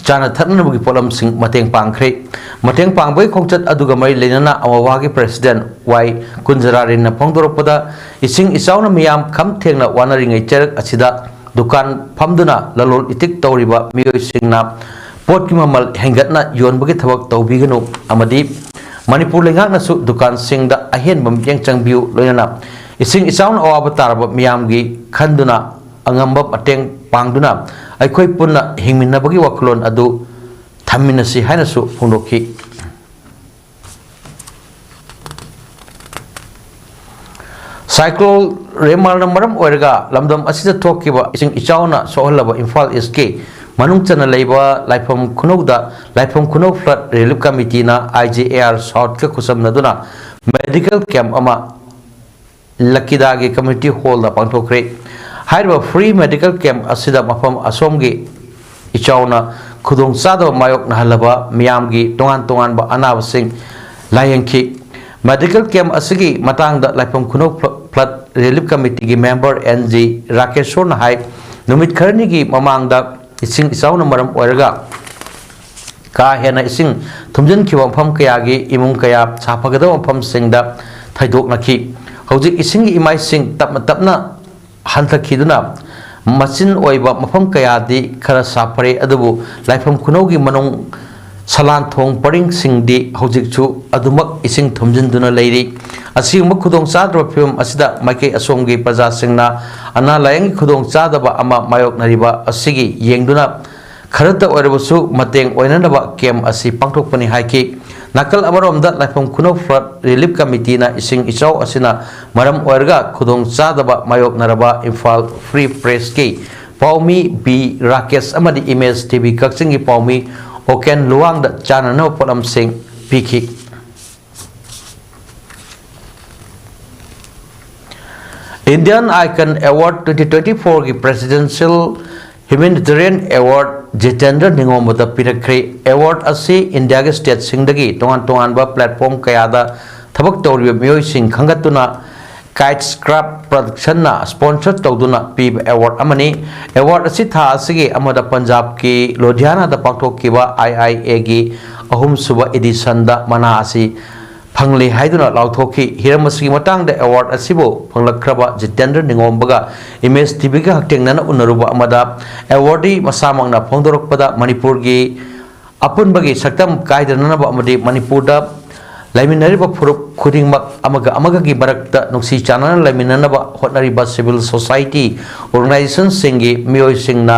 ꯆꯥꯅ ꯊꯛꯅꯅꯕꯒꯤ ꯄꯣꯠꯂꯝꯁꯤꯡ ꯃꯇꯦꯡ ꯄꯥꯡꯈ꯭ꯔꯦ꯫ ꯃꯇꯦꯡ ꯄꯥꯡꯕꯒꯤ ꯈꯣꯡꯆꯠ ꯑꯗꯨꯒ ꯃꯔꯤ ꯂꯩꯅꯅ ꯑꯃꯣꯕꯥꯒꯤ ꯄ꯭ꯔꯦꯁꯤꯗꯦꯟꯠ ꯋꯥꯏ ꯀꯨꯟꯖꯔꯥꯔꯤꯟꯅ ꯐꯣꯡꯗꯣꯔꯛꯄꯗ, ꯏꯁꯤꯡ ꯏꯆꯥꯎꯅ ꯃꯤꯌꯥꯝ ꯈꯝ ꯊꯦꯡꯅ ꯋꯥꯅꯔꯤꯉꯩ ꯆꯩꯔꯛ ꯑꯁꯤꯗ ꯗꯨꯀꯥꯟ ꯐꯝꯗꯨꯅ ꯂꯂꯣꯟ ꯏꯇꯤꯛ ꯇꯧꯔꯤꯕ ꯃꯤꯑꯣꯏꯁꯤꯡꯅ ꯄꯣꯠꯀꯤ ꯃꯃꯜ ꯍꯦꯟꯒꯠꯅ ꯌꯣꯟꯕꯒꯤ ꯊꯕꯛ ꯇꯧꯕꯤꯒꯅꯨ ꯑꯃꯗꯤ ꯃꯅꯤꯄꯨꯔ ꯂꯩꯉꯥꯛꯅꯁꯨ ꯗꯨꯀꯥꯟꯁꯤꯡꯗ ꯑꯍꯦꯟꯕ ꯃꯤꯠꯌꯦꯡ ꯆꯪꯕꯤꯌꯨ, ꯂꯣꯏꯅꯅ ꯏꯁꯤꯡ ꯏꯆꯥꯎꯅ ꯑꯋꯥꯕ ꯇꯥꯔꯕ ꯃꯤꯌꯥꯝꯒꯤ ꯈꯟꯗꯨꯅ ꯑꯉꯝꯕ ꯃꯇꯦꯡ ꯄꯥꯡꯗꯨꯅ ꯑꯩꯈꯣꯏ ꯄꯨꯟꯅ ꯍꯤꯡꯃꯤꯟꯅꯕꯒꯤ ꯋꯥꯈꯜꯂꯣꯟ ꯑꯗꯨ ꯊꯝꯃꯤꯟꯅꯁꯤ ꯍꯥꯏꯅꯁꯨ ꯐꯣꯡꯗꯣꯛꯈꯤ꯫ ꯁꯥꯏꯀ꯭ꯂꯣꯟ ꯔꯦꯃꯥꯜꯅ ꯃꯔꯝ ꯑꯣꯏꯔꯒ ꯂꯝꯗꯝ ꯑꯁꯤꯗ ꯊꯣꯛꯈꯤꯕ ꯏꯁꯤꯡ ꯏꯆꯥꯎꯅ ꯁꯣꯛꯍꯜꯂꯕ ꯏꯝꯐꯥꯜ ꯏꯁꯀꯤ ꯃꯅꯨꯡ ꯆꯟꯅ ꯂꯩꯕ ꯂꯥꯏꯐꯝ ꯈꯨꯅꯧꯗ ꯂꯥꯏꯐꯝ ꯈꯨꯅꯧ ꯐ꯭ꯂꯠ ꯔꯤꯂꯤꯐ ꯀꯃꯤꯇꯤꯅ ꯑꯥꯏ ꯖꯤ ꯑꯦ ꯑꯥꯔ ꯁꯥꯎꯠꯀ ꯈꯨꯠꯁꯝꯅꯗꯨꯅ ꯃꯦꯗꯤꯀꯦꯜ ꯀꯦꯝꯞ ꯑꯃ ꯂꯛꯀꯤꯗꯥꯒꯤ ꯀꯝꯃ꯭ꯌꯨꯅꯤꯇꯤ ꯍꯣꯜꯗ ꯄꯥꯡꯊꯣꯛꯈ꯭ꯔꯦ꯫ ꯍꯥꯏꯔꯤꯕ ꯐ꯭ꯔꯤ ꯃꯦꯗꯤꯀꯦꯜ ꯀꯦꯝꯞ ꯑꯁꯤꯗ ꯃꯐꯝ ꯑꯁꯣꯝꯒꯤ ꯏꯆꯥꯎꯅ ꯈꯨꯗꯣꯡꯆꯥꯗꯕ ꯃꯥꯌꯣꯛꯅꯍꯜꯂꯕ ꯃꯤꯌꯥꯝꯒꯤ ꯇꯣꯉꯥꯟ ꯇꯣꯉꯥꯟꯕ ꯑꯅꯥꯕꯁꯤꯡ ꯂꯥꯌꯦꯡꯈꯤ꯫ Medical camp ꯑꯁꯤꯒꯤ ꯃꯇꯥꯡꯗ ꯂꯥꯏꯐꯝ ꯈꯨꯅꯧ flood relief committeeꯒꯤ member N G ꯔꯥꯀꯦꯁꯣꯔꯅ ꯍꯥꯏ, ꯅꯨꯃꯤꯠ ꯈꯔꯅꯤꯒꯤ ꯃꯃꯥꯡꯗ ꯏꯁꯤꯡ ꯏꯆꯥꯎꯅ ꯃꯔꯝ ꯑꯣꯏꯔꯒ ꯀꯥ ꯍꯦꯟꯅ ꯏꯁꯤꯡ ꯊꯨꯝꯖꯤꯟꯈꯤꯕ ꯃꯐꯝ ꯀꯌꯥꯒꯤ ꯏꯃꯨꯡ ꯀꯌꯥ ꯁꯥꯐꯒꯗꯕ ꯃꯐꯝꯁꯤꯡꯗ ꯊꯩꯗꯣꯛꯅꯈꯤ꯫ ꯍꯧꯖꯤꯛ ꯏꯁꯤꯡꯒꯤ ꯏꯃꯥꯏꯁꯤꯡ ꯇꯞꯅ ꯇꯞꯅ ꯍꯟꯊꯈꯤꯗꯨꯅ ꯃꯆꯤꯟ ꯑꯣꯏꯕ ꯃꯐꯝ ꯀꯌꯥꯗꯤ ꯈꯔ ꯁꯥꯐꯔꯦ, ꯑꯗꯨꯕꯨ ꯂꯥꯏꯐꯝ ꯈꯨꯅꯧꯒꯤ ꯃꯅꯨꯡ ꯁꯂꯥꯟ ꯊꯣꯡ ꯄꯔꯤꯡꯁꯤꯡꯗꯤ ꯍꯧꯖꯤꯛꯁꯨ ꯑꯗꯨꯃꯛ ꯏꯁꯤꯡ ꯊꯨꯝꯖꯤꯟꯗꯨꯅ ꯂꯩꯔꯤ꯫ ꯑꯁꯤꯒꯨꯝꯕ ꯈꯨꯗꯣꯡ ꯆꯥꯗ꯭ꯔꯕ ꯐꯤꯕꯝ ꯑꯁꯤꯗ ꯃꯥꯏꯀꯩ ꯑꯁꯣꯝꯒꯤ ꯄ꯭ꯔꯖꯥꯁꯤꯡꯅ ꯑꯅꯥ ꯂꯥꯏꯌꯦꯡꯒꯤ ꯈꯨꯗꯣꯡ ꯆꯥꯗꯕ ꯑꯃ ꯃꯥꯌꯣꯛꯅꯔꯤꯕ ꯑꯁꯤꯒꯤ ꯌꯦꯡꯗꯨꯅ ꯈꯔꯇ ꯑꯣꯏꯔꯕꯁꯨ ꯃꯇꯦꯡ ꯑꯣꯏꯅꯅꯕ camp ꯑꯁꯤ ꯄꯥꯡꯊꯣꯛꯄꯅꯤ ꯍꯥꯏꯈꯤ꯫ ꯅꯥꯀꯜ ꯑꯃꯔꯣꯝꯗ ꯂꯥꯏꯐꯝ ꯈꯨꯅꯧ flood relief committeeꯅ ꯏꯁꯤꯡ ꯏꯆꯥꯎ ꯑꯁꯤꯅ ꯃꯔꯝ ꯑꯣꯏꯔꯒ ꯈꯨꯗꯣꯡ ꯆꯥꯗꯕ ꯃꯥꯌꯣꯛꯅꯔꯕ ꯏꯝꯐꯥꯜ Free Pressꯀꯤ ꯄꯥꯎꯃꯤ ꯕꯤ ꯔꯥꯀꯦꯁ ꯑꯃꯗꯤ Image TV ꯀꯛꯆꯤꯡꯒꯤ ꯄꯥꯎꯃꯤ ꯑꯣꯀꯦꯟ ꯂꯨꯋꯥꯡꯗ ꯆꯥꯅꯅꯕ ꯄꯣꯠꯂꯝꯁꯤꯡ ꯄꯤꯈꯤ꯫ Indian Icon Award twenty twenty-fourꯒꯤ Presidential Humanitarian Award Jitendra ꯅꯤꯉꯣꯝꯕꯗ ꯄꯤꯔꯛꯈ꯭ꯔꯦ꯫ Award ꯑꯁꯤ ꯏꯟꯗꯤꯌꯥꯒꯤ stateꯁꯤꯡꯗꯒꯤ ꯇꯣꯉꯥꯟ ꯇꯣꯉꯥꯟꯕ platform ꯀꯌꯥꯗ ꯊꯕꯛ ꯇꯧꯔꯤꯕ ꯃꯤꯑꯣꯏꯁꯤꯡ ꯈꯟꯒꯠꯇꯨꯅ Kite Craft Productionꯅ sponsor ꯇꯧꯗꯨꯅ ꯄꯤꯕ award ꯑꯃꯅꯤ꯫ Award ꯑꯁꯤ ꯊꯥ ꯑꯁꯤꯒꯤ ꯑꯃꯗ ꯄꯟꯖꯥꯕꯀꯤ ꯂꯨꯙꯤꯌꯥꯅꯥꯗ ꯄꯥꯡꯊꯣꯛꯈꯤꯕ IIAꯒꯤ ꯑꯍꯨꯝꯁꯨꯕ editionꯗ ꯃꯅꯥ ꯑꯁꯤ ꯐꯪꯂꯦ ꯍꯥꯏꯗꯨꯅ ꯂꯥꯎꯊꯣꯛꯈꯤ꯫ ꯍꯤꯔꯝ ꯑꯁꯤꯒꯤ ꯃꯇꯥꯡꯗ award ꯑꯁꯤꯕꯨ ꯐꯪꯂꯛꯈ꯭ꯔꯕ ꯖꯤꯇꯦꯟꯗ꯭ꯔ ꯅꯤꯉꯣꯝꯕꯒ Image TVꯒ ꯍꯛꯊꯦꯡꯅꯅ ꯎꯅꯔꯨꯕ ꯑꯃꯗ awardee ꯃꯁꯥꯃꯛꯅ ꯐꯣꯡꯗꯣꯔꯛꯄꯗ ꯃꯅꯤꯄꯨꯔꯒꯤ ꯑꯄꯨꯟꯕꯒꯤ ꯁꯛꯇꯝ ꯀꯥꯏꯗꯅꯅꯕ ꯑꯃꯗꯤ ꯃꯅꯤꯄꯨꯔꯗ ꯂꯩꯃꯤꯟꯅꯔꯤꯕ ꯐꯨꯔꯨꯞ ꯈꯨꯗꯤꯡꯃꯛ ꯑꯃꯒ ꯑꯃꯒꯒꯤ ꯃꯔꯛꯇ ꯅꯨꯡꯁꯤ ꯆꯥꯟꯅꯅ ꯂꯩꯃꯤꯟꯅꯅꯕ ꯍꯣꯠꯅꯔꯤꯕ civil society organizationꯁꯤꯡꯒꯤ ꯃꯤꯑꯣꯏꯁꯤꯡꯅ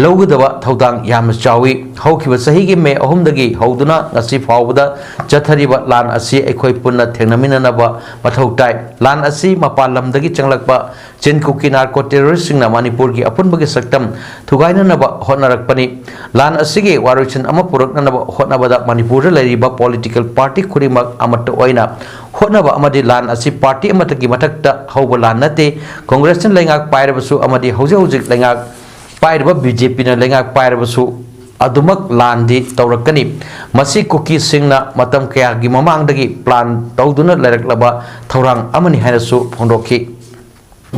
ꯂꯧꯒꯗꯕ ꯊꯧꯗꯥꯡ ꯌꯥꯝꯅ ꯆꯥꯎꯏ꯫ ꯍꯧꯈꯤꯕ ꯆꯍꯤꯒꯤ ꯃꯦ ꯑꯍꯨꯝꯗꯒꯤ ꯍꯧꯗꯨꯅ ꯉꯁꯤ ꯐꯥꯎꯕꯗ ꯆꯠꯊꯔꯤꯕ ꯂꯥꯟ ꯑꯁꯤ ꯑꯩꯈꯣꯏ ꯄꯨꯟꯅ ꯊꯦꯡꯅꯃꯤꯟꯅꯅꯕ ꯃꯊꯧ ꯇꯥꯏ꯫ ꯂꯥꯟ ꯑꯁꯤ ꯃꯄꯥꯟ ꯂꯝꯗꯒꯤ ꯆꯪꯂꯛꯄ ꯆꯤꯟ ꯀꯨꯀꯤ narco terroristꯁꯤꯡꯅ ꯃꯅꯤꯄꯨꯔꯒꯤ ꯑꯄꯨꯟꯕꯒꯤ ꯁꯛꯇꯝ ꯊꯨꯒꯥꯏꯅꯅꯕ ꯍꯣꯠꯅꯔꯛꯄꯅꯤ꯫ ꯂꯥꯟ ꯑꯁꯤꯒꯤ ꯋꯥꯔꯣꯏꯁꯤꯟ ꯑꯃ ꯄꯨꯔꯛꯅꯅꯕ ꯍꯣꯠꯅꯕꯗ ꯃꯅꯤꯄꯨꯔꯗ ꯂꯩꯔꯤꯕ political party ꯈꯨꯗꯤꯡꯃꯛ ꯑꯃꯠꯇ ꯑꯣꯏꯅ ꯍꯣꯠꯅꯕ ꯑꯃꯗꯤ ꯂꯥꯟ ꯑꯁꯤ party ꯑꯃꯠꯇꯒꯤ ꯃꯊꯛꯇ ꯍꯧꯕ ꯂꯥꯟ ꯅꯠꯇꯦ꯫ Congressꯅ ꯂꯩꯉꯥꯛ ꯄꯥꯏꯔꯕꯁꯨ ꯑꯃꯗꯤ ꯍꯧꯖꯤꯛ ꯍꯧꯖꯤꯛ ꯂꯩꯉꯥꯛ ꯄꯥꯏꯔꯤꯕ BJPꯅ ꯂꯩꯉꯥꯛ ꯄꯥꯏꯔꯕꯁꯨ ꯑꯗꯨꯃꯛ ꯂꯥꯟꯗꯤ ꯇꯧꯔꯛꯀꯅꯤ꯫ ꯃꯁꯤ ꯀꯨꯀꯤꯁꯤꯡꯅ ꯃꯇꯝ ꯀꯌꯥꯒꯤ ꯃꯃꯥꯡꯗꯒꯤ ꯄ꯭ꯂꯥꯟ ꯇꯧꯗꯨꯅ ꯂꯩꯔꯛꯂꯕ ꯊꯧꯔꯥꯡ ꯑꯃꯅꯤ ꯍꯥꯏꯅꯁꯨ ꯐꯣꯡꯗꯣꯛꯈꯤ꯫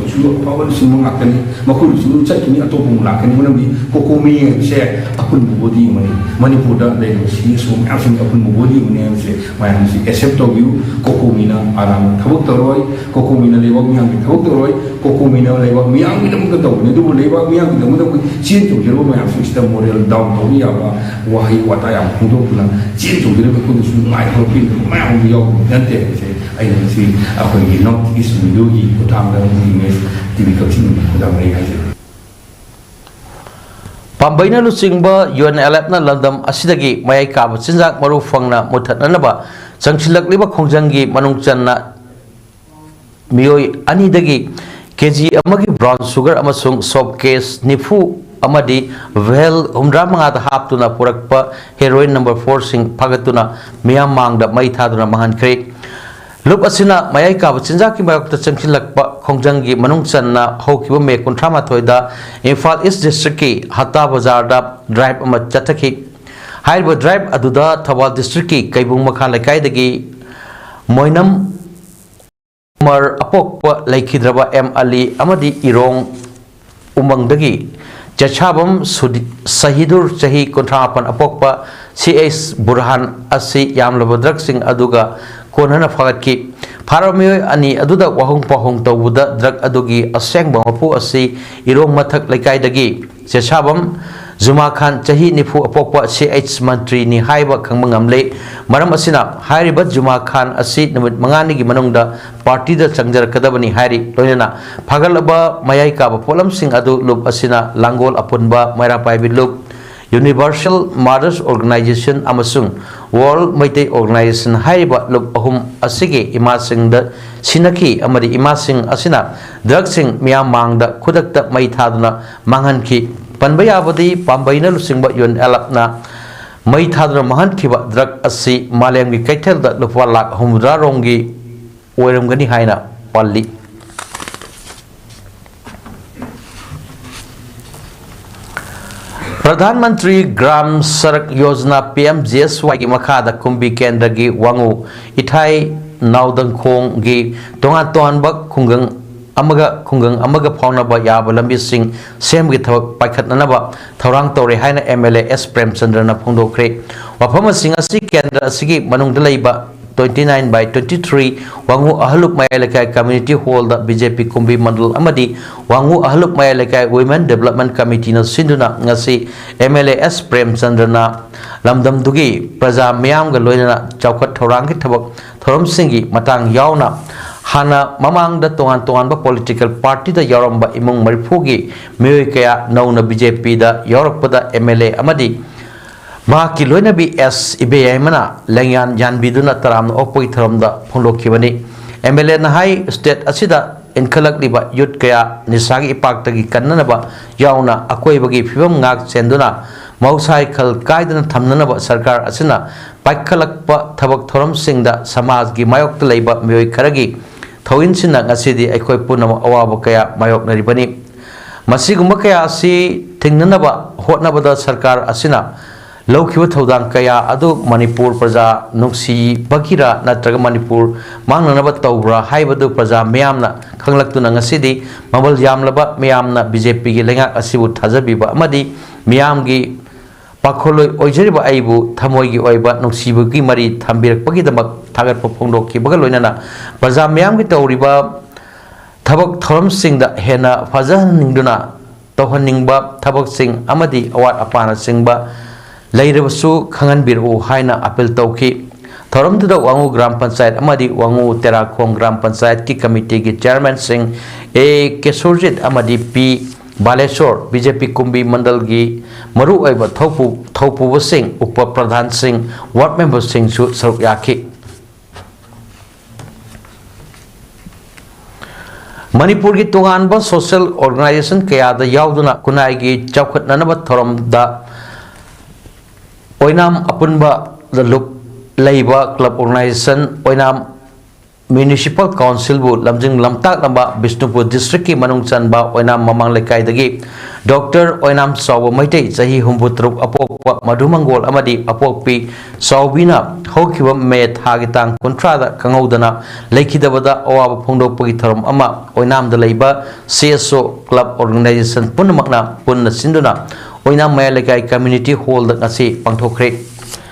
ꯁꯨ ꯑꯐꯕ ꯂꯨꯆꯤꯡꯕ ꯉꯥꯛꯇꯅꯤ꯫ ꯃꯈꯣꯏ ꯂꯨꯆꯤꯡꯕ ꯆꯠꯈꯤꯅꯤ, ꯑꯇꯣꯞꯄ ꯑꯃꯨꯛ ꯂꯥꯛꯀꯅꯤ꯫ ꯃꯔꯝꯗꯤ ꯀꯣꯀꯣꯃꯤ ꯍꯥꯏꯕꯁꯦ ꯑꯄꯨꯟꯕ ꯕꯣꯗꯤ ꯑꯃꯅꯤ꯫ ꯃꯅꯤꯄꯨꯔꯗ ꯂꯩꯔꯤꯕ ꯁꯤ ꯑꯦꯁ ꯑꯣ ꯃꯌꯥꯝꯁꯤꯡ ꯑꯄꯨꯟꯕ ꯕꯣꯗꯤ ꯑꯃꯅꯤ ꯍꯥꯏꯕꯁꯦ ꯃꯌꯥꯝꯁꯤ ꯑꯦꯛꯁꯦꯞ ꯇꯧꯕꯤꯌꯨ꯫ ꯀꯣꯀꯣꯃꯤꯅ ꯑꯔꯥꯟꯕ ꯊꯕꯛ ꯇꯧꯔꯣꯏ, ꯀꯣꯀꯣꯃꯤꯅ ꯂꯩꯕꯥꯛ ꯃꯤꯌꯥꯝꯒꯤ ꯊꯕꯛ ꯇꯧꯔꯣꯏ, ꯀꯣꯀꯣꯃꯤꯅ ꯂꯩꯕꯥꯛ ꯃꯤꯌꯥꯝꯒꯤꯗꯃꯛꯇ ꯇꯧꯕꯅꯤ꯫ ꯑꯗꯨꯕꯨ ꯂꯩꯕꯥꯛ ꯃꯤꯌꯥꯝꯒꯤꯗꯃꯛꯇ ꯑꯩꯈꯣꯏ ꯆꯦꯟ ꯆꯣꯡꯖꯔꯕ ꯃꯌꯥꯝꯁꯤꯡꯁꯤꯗ ꯃꯣꯔꯦꯜ ꯗꯥꯎꯟ ꯇꯧꯕ ꯌꯥꯕ ꯋꯥꯍꯩ ꯋꯥꯇꯥ ꯌꯥꯝ ꯐꯣꯡꯗꯣꯛꯇꯨꯅ ꯆꯦꯟ ꯆꯣꯡꯖꯔꯕ ꯑꯩꯈꯣꯏꯗꯁꯨ ꯅꯨꯡꯉꯥꯏ ꯍꯧꯔꯛꯄꯤꯅꯕ ꯃꯌꯥꯝ ꯑꯃ ꯌꯥꯎꯕ ꯅꯠꯇꯦ ꯍꯥꯏꯕꯁꯦ ꯑꯩꯅ ꯉꯁꯤ ꯑꯩꯈꯣꯏꯒꯤ ꯅꯣꯔꯠ ꯏꯁ ꯔꯦꯗꯤꯑꯣꯒꯤ ꯈꯨꯠꯊꯥꯡꯗ ꯕꯤꯖꯤꯅꯦꯁ ꯇꯤ ꯚꯤ ꯀꯛꯆꯤꯡꯒꯤ ꯈꯨꯠꯊꯥꯡꯗ ꯑꯩ ꯍꯥꯏꯖꯔꯤ꯫ ꯄꯥꯝꯕꯩꯅ ꯂꯨꯆꯤꯡꯕ ꯌꯨ ꯑꯦꯟ ꯑꯦꯜ ꯑꯦꯐꯅ ꯂꯝꯗꯝ ꯑꯁꯤꯗꯒꯤ ꯃꯌꯥꯏ ꯀꯥꯕ ꯆꯤꯟꯖꯥꯛ ꯃꯔꯨ ꯐꯪꯅ ꯃꯨꯠꯊꯠꯅꯅꯕ ꯆꯪꯁꯤꯜꯂꯛꯂꯤꯕ ꯈꯣꯡꯖꯪꯒꯤ ꯃꯅꯨꯡ ꯆꯟꯅ ꯃꯤꯑꯣꯏ ꯑꯅꯤꯗꯒꯤ ꯀꯦ ꯖꯤ ꯑꯃꯒꯤ ꯕ꯭ꯔꯥꯎꯟ ꯁꯨꯒꯔ ꯑꯃꯁꯨꯡ ꯁꯣꯞ ꯀꯦꯁ ꯅꯤꯐꯨ ꯑꯃꯗꯤ ꯚꯦꯜ ꯍꯨꯝꯗ꯭ꯔꯥ ꯃꯉꯥꯗ ꯍꯥꯞꯇꯨꯅ ꯄꯨꯔꯛꯄ ꯍꯦꯔꯣꯏꯟ ꯅꯝꯕꯔ ꯐꯣꯔꯁꯤꯡ ꯐꯥꯒꯠꯇꯨꯅ ꯃꯤꯌꯥꯝ ꯃꯥꯡꯗ ꯃꯩ ꯊꯥꯗꯨꯅ ꯃꯥꯡꯍꯟꯈ꯭ꯔꯦ꯫ ꯂꯨꯞ ꯑꯁꯤꯅ ꯃꯌꯥꯏ ꯀꯥꯕ ꯆꯤꯟꯖꯥꯛꯀꯤ ꯃꯥꯌꯣꯛꯇ ꯆꯪꯁꯤꯜꯂꯛꯄ ꯈꯣꯡꯖꯪꯒꯤ ꯃꯅꯨꯡ ꯆꯟꯅ ꯍꯧꯈꯤꯕ ꯃꯦ ꯀꯨꯟꯊ꯭ꯔꯥ ꯃꯥꯊꯣꯏꯗ ꯏꯝꯐꯥꯜ ꯏꯁ ꯗꯤꯁꯇ꯭ꯔꯤꯛꯀꯤ ꯍꯠꯇꯥ ꯕꯖꯥꯔꯗ ꯗ꯭ꯔꯥꯏꯚ ꯑꯃ ꯆꯠꯊꯈꯤ꯫ ꯍꯥꯏꯔꯤꯕ ꯗ꯭ꯔꯥꯏꯚ ꯑꯗꯨꯗ ꯊꯧꯕꯥꯜ ꯗꯤꯁꯇ꯭ꯔꯤꯛꯀꯤ ꯀꯩꯕꯨꯡ ꯃꯈꯥ ꯂꯩꯀꯥꯏꯗꯒꯤ ꯃꯣꯏꯅꯝ ꯎꯃꯔ ꯑꯄꯣꯛꯄ ꯂꯩꯈꯤꯗ꯭ꯔꯕ ꯑꯦꯝ ꯑꯂꯤ ꯑꯃꯗꯤ ꯏꯔꯣꯡ ꯎꯃꯪꯗꯒꯤ ꯆꯦꯁꯥꯕꯝ ꯁꯨꯗꯤ-, ꯁꯍꯤꯗꯨꯔ ꯆꯍꯤ ꯀꯨꯟꯊ꯭ꯔꯥ ꯃꯥꯄꯟ ꯑꯄꯣꯛꯄ ꯁꯤ ꯑꯩꯆ ꯕꯨꯔꯍꯥꯟ ꯑꯁꯤ ꯌꯥꯝꯂꯕ ꯗ꯭ꯔꯒꯁꯤꯡ ꯑꯗꯨꯒ ꯀꯣꯟꯅꯅ ꯐꯥꯒꯠꯈꯤ꯫ ꯐꯥꯔꯕ ꯃꯤꯑꯣꯏ ꯑꯅꯤ ꯑꯗꯨꯗ ꯋꯥꯍꯣꯡ ꯄꯥꯎꯍꯣꯡ ꯇꯧꯕꯗ ꯗ꯭ꯔꯒ ꯑꯗꯨꯒꯤ ꯑꯁꯦꯡꯕ ꯃꯄꯨ ꯑꯁꯤ ꯏꯔꯣꯡ ꯃꯊꯛ ꯂꯩꯀꯥꯏꯗꯒꯤ ꯆꯦꯁꯥꯕꯝ ꯖꯨꯃꯥ ꯈꯥꯟ ꯆꯍꯤ ꯅꯤꯐꯨ ꯑꯄꯣꯛꯄ ꯁꯤ ꯑꯩꯆ ꯃꯟꯇ꯭ꯔꯤꯅꯤ ꯍꯥꯏꯕ ꯈꯪꯕ ꯉꯝꯂꯦ꯫ ꯃꯔꯝ ꯑꯁꯤꯅ ꯍꯥꯏꯔꯤꯕ ꯖꯨꯃꯥ ꯈꯥꯟ ꯑꯁꯤ ꯅꯨꯃꯤꯠ ꯃꯉꯥꯅꯤꯒꯤ ꯃꯅꯨꯡꯗ ꯄꯥꯔꯇꯤꯗ ꯆꯪꯖꯔꯛꯀꯗꯕꯅꯤ ꯍꯥꯏꯔꯤ꯫ ꯂꯣꯏꯅꯅ ꯐꯥꯒꯠꯂꯕ ꯃꯌꯥꯏ ꯀꯥꯕ ꯄꯣꯠꯂꯝꯁꯤꯡ ꯑꯗꯨ ꯂꯨꯞ ꯑꯁꯤꯅ ꯂꯥꯡꯒꯣꯜ ꯑꯄꯨꯟꯕ, ꯃꯩꯔꯥ ꯄꯥꯏꯕꯤ ꯂꯨꯞ, ꯌꯨꯅꯤꯚꯔꯁꯦꯜ ꯃꯥꯗꯔꯁ ꯑꯣꯔꯒꯅꯥꯏꯖꯦꯁꯟ ꯑꯃꯁꯨꯡ ꯋꯥꯔꯜ ꯃꯩꯇꯩ ꯑꯣꯔꯒꯅꯥꯏꯖꯦꯁꯟ ꯍꯥꯏꯔꯤꯕ ꯂꯨꯞ ꯑꯍꯨꯝ ꯑꯁꯤꯒꯤ ꯏꯃꯥꯁꯤꯡꯗ ꯁꯤꯟꯅꯈꯤ ꯑꯃꯗꯤ ꯏꯃꯥꯁꯤꯡ ꯑꯁꯤꯅ ꯗ꯭ꯔꯒꯁꯤꯡ ꯃꯤꯌꯥꯝ ꯃꯥꯡꯗ ꯈꯨꯗꯛꯇ ꯃꯩ ꯊꯥꯗꯨꯅ ꯃꯥꯡꯍꯟꯈꯤ꯫ ꯄꯟꯕ ꯌꯥꯕꯗꯤ ꯄꯥꯝꯕꯩꯅ ꯂꯨꯆꯤꯡꯕ ꯌꯨ ꯑꯦꯟ ꯑꯦꯜ ꯑꯦꯐꯅ ꯃꯩ ꯊꯥꯗꯨꯅ ꯃꯥꯡꯍꯟꯈꯤꯕ ꯗ꯭ꯔꯒ ꯑꯁꯤ ꯃꯥꯂꯦꯝꯒꯤ ꯀꯩꯊꯦꯜꯗ ꯂꯨꯄꯥ ꯂꯥꯈ ꯍꯨꯝꯐꯨꯇꯔꯥ ꯔꯣꯝꯒꯤ ꯑꯣꯏꯔꯝꯒꯅꯤ ꯍꯥꯏꯅ ꯄꯜꯂꯤ꯫ Pradhan Mantri Gram Sadak Yojana, P M G S ꯋꯥꯏꯒꯤ ꯃꯈꯥꯗ ꯀꯨꯝꯕꯤ ꯀꯦꯟꯗ꯭ꯔꯒꯤ ꯋꯥꯉꯨ ꯏꯊꯥꯏ ꯅꯥꯎꯗꯪꯈꯣꯡꯒꯤ ꯇꯣꯉꯥꯟ ꯇꯣꯉꯥꯟꯕ ꯈꯨꯡꯒꯪ ꯑꯃꯒ ꯈꯨꯡꯒꯪ ꯑꯃꯒ ꯐꯥꯎꯅꯕ ꯌꯥꯕ ꯂꯝꯕꯤꯁꯤꯡ ꯁꯦꯝꯕꯒꯤ ꯊꯕꯛ ꯄꯥꯏꯈꯠꯅꯅꯕ ꯊꯧꯔꯥꯡ ꯇꯧꯔꯦ ꯍꯥꯏꯅ ꯑꯦꯝ ꯑꯦꯜ ꯑꯦ ꯑꯦꯁ ꯄ꯭ꯔꯦꯝꯆꯟꯗ꯭ꯔꯅ ꯐꯣꯡꯗꯣꯛꯈ꯭ꯔꯦ꯫ ꯋꯥꯐꯝ ꯑꯁꯤꯡ ꯑꯁꯤ ꯀꯦꯟꯗ꯭ꯔ ꯑꯁꯤꯒꯤ ꯃꯅꯨꯡꯗ ꯂꯩꯕ twenty nine by twenty three ꯋꯥꯉꯨ ꯑꯍꯜꯂꯨꯞ ꯃꯌꯥꯏ ꯂꯩꯀꯥꯏ ꯀꯝꯃ꯭ꯌꯨꯅꯤꯇꯤ ꯍꯣꯜꯗ ꯕꯤ ꯖꯦ ꯄꯤ ꯀꯨꯝꯕꯤ ꯃꯟꯗꯜ ꯑꯃꯗꯤ ꯋꯥꯉꯨ ꯑꯍꯜꯂꯨꯞ ꯃꯌꯥꯏ ꯂꯩꯀꯥꯏ Women Development Committeeꯅ ꯁꯤꯟꯗꯨꯅ ꯉꯁꯤ ꯑꯦꯝ ꯑꯦꯜ ꯑꯦ ꯑꯦꯁ ꯄ꯭ꯔꯦꯝꯆꯟꯗ꯭ꯔꯅ ꯂꯝꯗꯝꯗꯨꯒꯤ ꯄ꯭ꯔꯖꯥ ꯃꯤꯌꯥꯝꯒ ꯂꯣꯏꯅꯅ ꯆꯥꯎꯈꯠ ꯊꯧꯔꯥꯡꯒꯤ ꯊꯕꯛ ꯊꯧꯔꯝꯁꯤꯡꯒꯤ ꯃꯇꯥꯡ ꯌꯥꯎꯅ ꯍꯥꯟꯅ ꯃꯃꯥꯡꯗ ꯇꯣꯉꯥꯟ ꯇꯣꯉꯥꯟꯕ ꯄꯣꯂꯤꯇꯤꯀꯦꯜ ꯄꯥꯔꯇꯤꯗ ꯌꯥꯎꯔꯝꯕ ꯏꯃꯨꯡ ꯃꯔꯤꯐꯨꯒꯤ ꯃꯤꯑꯣꯏ ꯀꯌꯥ ꯅꯧꯅ ꯕꯤ ꯖꯦ ꯄꯤꯗ ꯌꯥꯎꯔꯛꯄꯗ ꯑꯦꯝ ꯑꯦꯜ ꯑꯦ ꯑꯃꯗꯤ ꯃꯍꯥꯛꯀꯤ ꯂꯣꯏꯅꯕꯤ ꯑꯦꯁ ꯏꯕꯦꯌꯥꯏꯃꯅ ꯂꯦꯡꯌꯥꯟ ꯌꯥꯟꯕꯤꯗꯨꯅ ꯇꯔꯥꯝꯅ ꯑꯣꯛꯄꯒꯤ ꯊꯧꯔꯝꯗ ꯐꯣꯡꯗꯣꯛꯈꯤꯕꯅꯤ꯫ ꯑꯦꯝ ꯑꯦꯜ ꯑꯦꯅ ꯍꯥꯏ, ꯁ꯭ꯇꯦꯠ ꯑꯁꯤꯗ ꯏꯟꯈꯠꯂꯛꯂꯤꯕ ꯌꯨꯠ ꯀꯌꯥ ꯅꯤꯁꯥꯒꯤ ꯏꯄꯥꯛꯇꯒꯤ ꯀꯟꯅꯅꯕ ꯌꯥꯎꯅ ꯑꯀꯣꯏꯕꯒꯤ ꯐꯤꯕꯝ ꯉꯥꯛ ꯁꯦꯟꯗꯨꯅ ꯃꯍꯧꯁꯥꯒꯤ ꯈꯜ ꯀꯥꯏꯗꯅ ꯊꯝꯅꯅꯕ ꯁꯔꯀꯥꯔ ꯑꯁꯤꯅ ꯄꯥꯏꯈꯠꯂꯛꯄ ꯊꯕꯛ ꯊꯧꯔꯝꯁꯤꯡꯗ ꯁꯃꯥꯖꯒꯤ ꯃꯥꯌꯣꯛꯇ ꯂꯩꯕ ꯃꯤꯑꯣꯏ ꯈꯔꯒꯤ ꯊꯧꯏꯟꯁꯤꯟꯅ ꯉꯁꯤꯗꯤ ꯑꯩꯈꯣꯏ ꯄꯨꯝꯅꯃꯛ ꯑꯋꯥꯕ ꯀꯌꯥ ꯃꯥꯌꯣꯛꯅꯔꯤꯕꯅꯤ꯫ ꯃꯁꯤꯒꯨꯝꯕ ꯀꯌꯥ ꯑꯁꯤ ꯊꯤꯡꯅꯅꯕ ꯍꯣꯠꯅꯕꯗ ꯁꯔꯀꯥꯔ ꯑꯁꯤꯅ ꯂꯧꯈꯤꯕ ꯊꯧꯗꯥꯡ ꯀꯌꯥ ꯑꯗꯨ ꯃꯅꯤꯄꯨꯔ ꯄ꯭ꯔꯖꯥ ꯅꯨꯡꯁꯤꯕꯒꯤꯔꯥ ꯅꯠꯇ꯭ꯔꯒ ꯃꯅꯤꯄꯨꯔ ꯃꯥꯡꯅꯅꯕ ꯇꯧꯕ꯭ꯔꯥ ꯍꯥꯏꯕꯗꯨ ꯄ꯭ꯔꯖꯥ ꯃꯤꯌꯥꯝꯅ ꯈꯪꯂꯛꯇꯨꯅ ꯉꯁꯤꯗꯤ ꯃꯃꯜ ꯌꯥꯝꯂꯕ ꯃꯤꯌꯥꯝꯅ ꯕꯤ ꯖꯦ ꯄꯤꯒꯤ ꯂꯩꯉꯥꯛ ꯑꯁꯤꯕꯨ ꯊꯥꯖꯕꯤꯕ ꯑꯃꯗꯤ ꯃꯤꯌꯥꯝꯒꯤ ꯄꯥꯈꯣꯜꯂꯣꯏ ꯑꯣꯏꯖꯔꯤꯕ ꯑꯩꯕꯨ ꯊꯃꯣꯏꯒꯤ ꯑꯣꯏꯕ ꯅꯨꯡꯁꯤꯕꯒꯤ ꯃꯔꯤ ꯊꯝꯕꯤꯔꯛꯄꯒꯤꯗꯃꯛ ꯊꯥꯒꯠꯄ ꯐꯣꯡꯗꯣꯛꯈꯤꯕꯒ ꯂꯣꯏꯅꯅ ꯄ꯭ꯔꯖꯥ ꯃꯤꯌꯥꯝꯒꯤ ꯇꯧꯔꯤꯕ ꯊꯕꯛ ꯊꯧꯔꯝꯁꯤꯡꯗ ꯍꯦꯟꯅ ꯐꯖꯍꯟꯅꯤꯡꯗꯨꯅ ꯇꯧꯍꯟꯅꯤꯡꯕ ꯊꯕꯛꯁꯤꯡ ꯑꯃꯗꯤ ꯑꯋꯥꯠ ꯑꯄꯥꯅꯆꯤꯡꯕ ꯂꯩꯔꯕꯁꯨ ꯈꯪꯍꯟꯕꯤꯔꯛꯎ ꯍꯥꯏꯅ ꯑꯥꯄꯤꯜ ꯇꯧꯈꯤ꯫ ꯊꯧꯔꯝꯗꯨꯗ ꯋꯥꯉꯨ ꯒ꯭ꯔꯥꯝ ꯄꯟꯆꯥꯌꯠ ꯑꯃꯗꯤ ꯋꯥꯉꯨ ꯇꯦꯔꯥꯈꯣꯡ ꯒ꯭ꯔꯥꯝ ꯄꯟꯆꯥꯌꯠꯀꯤ ꯀꯃꯤꯇꯤꯒꯤ ꯆꯤꯌꯥꯔꯃꯦꯟꯁꯤꯡ ꯑꯦ ꯀꯦꯁꯣꯔꯖꯤꯠ ꯑꯃꯗꯤ ꯄꯤ ꯕꯥꯂꯦꯁꯣꯔ, ꯕꯤ ꯖꯦ ꯄꯤ ꯀꯨꯝꯕꯤ ꯃꯟꯗꯜꯒꯤ ꯃꯔꯨꯑꯣꯏꯕ ꯊꯧꯄꯨ-, ꯊꯧꯄꯨꯕꯁꯤꯡ, ꯎꯄ ꯄ꯭ꯔꯙꯥꯟꯁꯤꯡ, ꯋꯥꯔꯗ ꯃꯦꯝꯕꯔꯁꯤꯡꯁꯨ ꯁꯔꯨꯛ ꯌꯥꯈꯤ꯫ ꯃꯅꯤꯄꯨꯔꯒꯤ ꯇꯣꯉꯥꯟꯕ ꯁꯣꯁꯤꯌꯦꯜ ꯑꯣꯔꯒꯅꯥꯏꯖꯦꯁꯟ ꯀꯌꯥꯗ ꯌꯥꯎꯗꯨꯅ ꯈꯨꯟꯅꯥꯏꯒꯤ ꯆꯥꯎꯈꯠꯅꯅꯕ ꯊꯧꯔꯝꯗ ꯑꯣꯏꯅꯥꯝ ꯑꯄꯨꯟꯕꯗ ꯂꯨꯞ ꯂꯩꯕ ꯀ꯭ꯂꯕ ꯑꯣꯔꯒꯅꯥꯏꯖꯦꯁꯟ ꯑꯣꯏꯅꯥꯝ Municipal Councilꯕꯨ ꯂꯝꯖꯤꯡ ꯂꯝꯇꯥꯛꯅꯕ ꯕꯤꯁꯅꯨꯄꯨꯔ districtꯀꯤ ꯃꯅꯨꯡ ꯆꯟꯕ ꯑꯣꯏꯅꯥꯝ ꯃꯃꯥꯡ ꯂꯩꯀꯥꯏꯗꯒꯤ ꯗꯣꯛꯇꯔ ꯑꯣꯏꯅꯥꯝ ꯆꯥꯎꯕ ꯃꯩꯇꯩ, ꯆꯍꯤ ꯍꯨꯝꯐꯨ ꯇꯔꯨꯛ, ꯑꯄꯣꯛꯄ ꯃꯙꯨ ꯃꯪꯒꯣꯜ ꯑꯃꯗꯤ ꯑꯄꯣꯛꯄꯤ ꯆꯥꯎꯕꯤꯅ ꯍꯧꯈꯤꯕ ꯃꯦ ꯊꯥꯒꯤ ꯇꯥꯡ ꯀꯨꯟꯊ꯭ꯔꯥꯗ ꯈꯪꯍꯧꯗꯅ ꯂꯩꯈꯤꯗꯕꯗ ꯑꯋꯥꯕ ꯐꯣꯡꯗꯣꯛꯄꯒꯤ ꯊꯧꯔꯝ ꯑꯃ ꯑꯣꯏꯅꯥꯝꯗ ꯂꯩꯕ C S O club organization ꯄꯨꯝꯅꯃꯛꯅ ꯄꯨꯟꯅ ꯁꯤꯟꯗꯨꯅ ꯑꯣꯏꯅꯥꯝ ꯃꯌꯥꯏ ꯂꯩꯀꯥꯏ community hallꯗ ꯉꯁꯤ ꯄꯥꯡꯊꯣꯛꯈ꯭ꯔꯦ꯫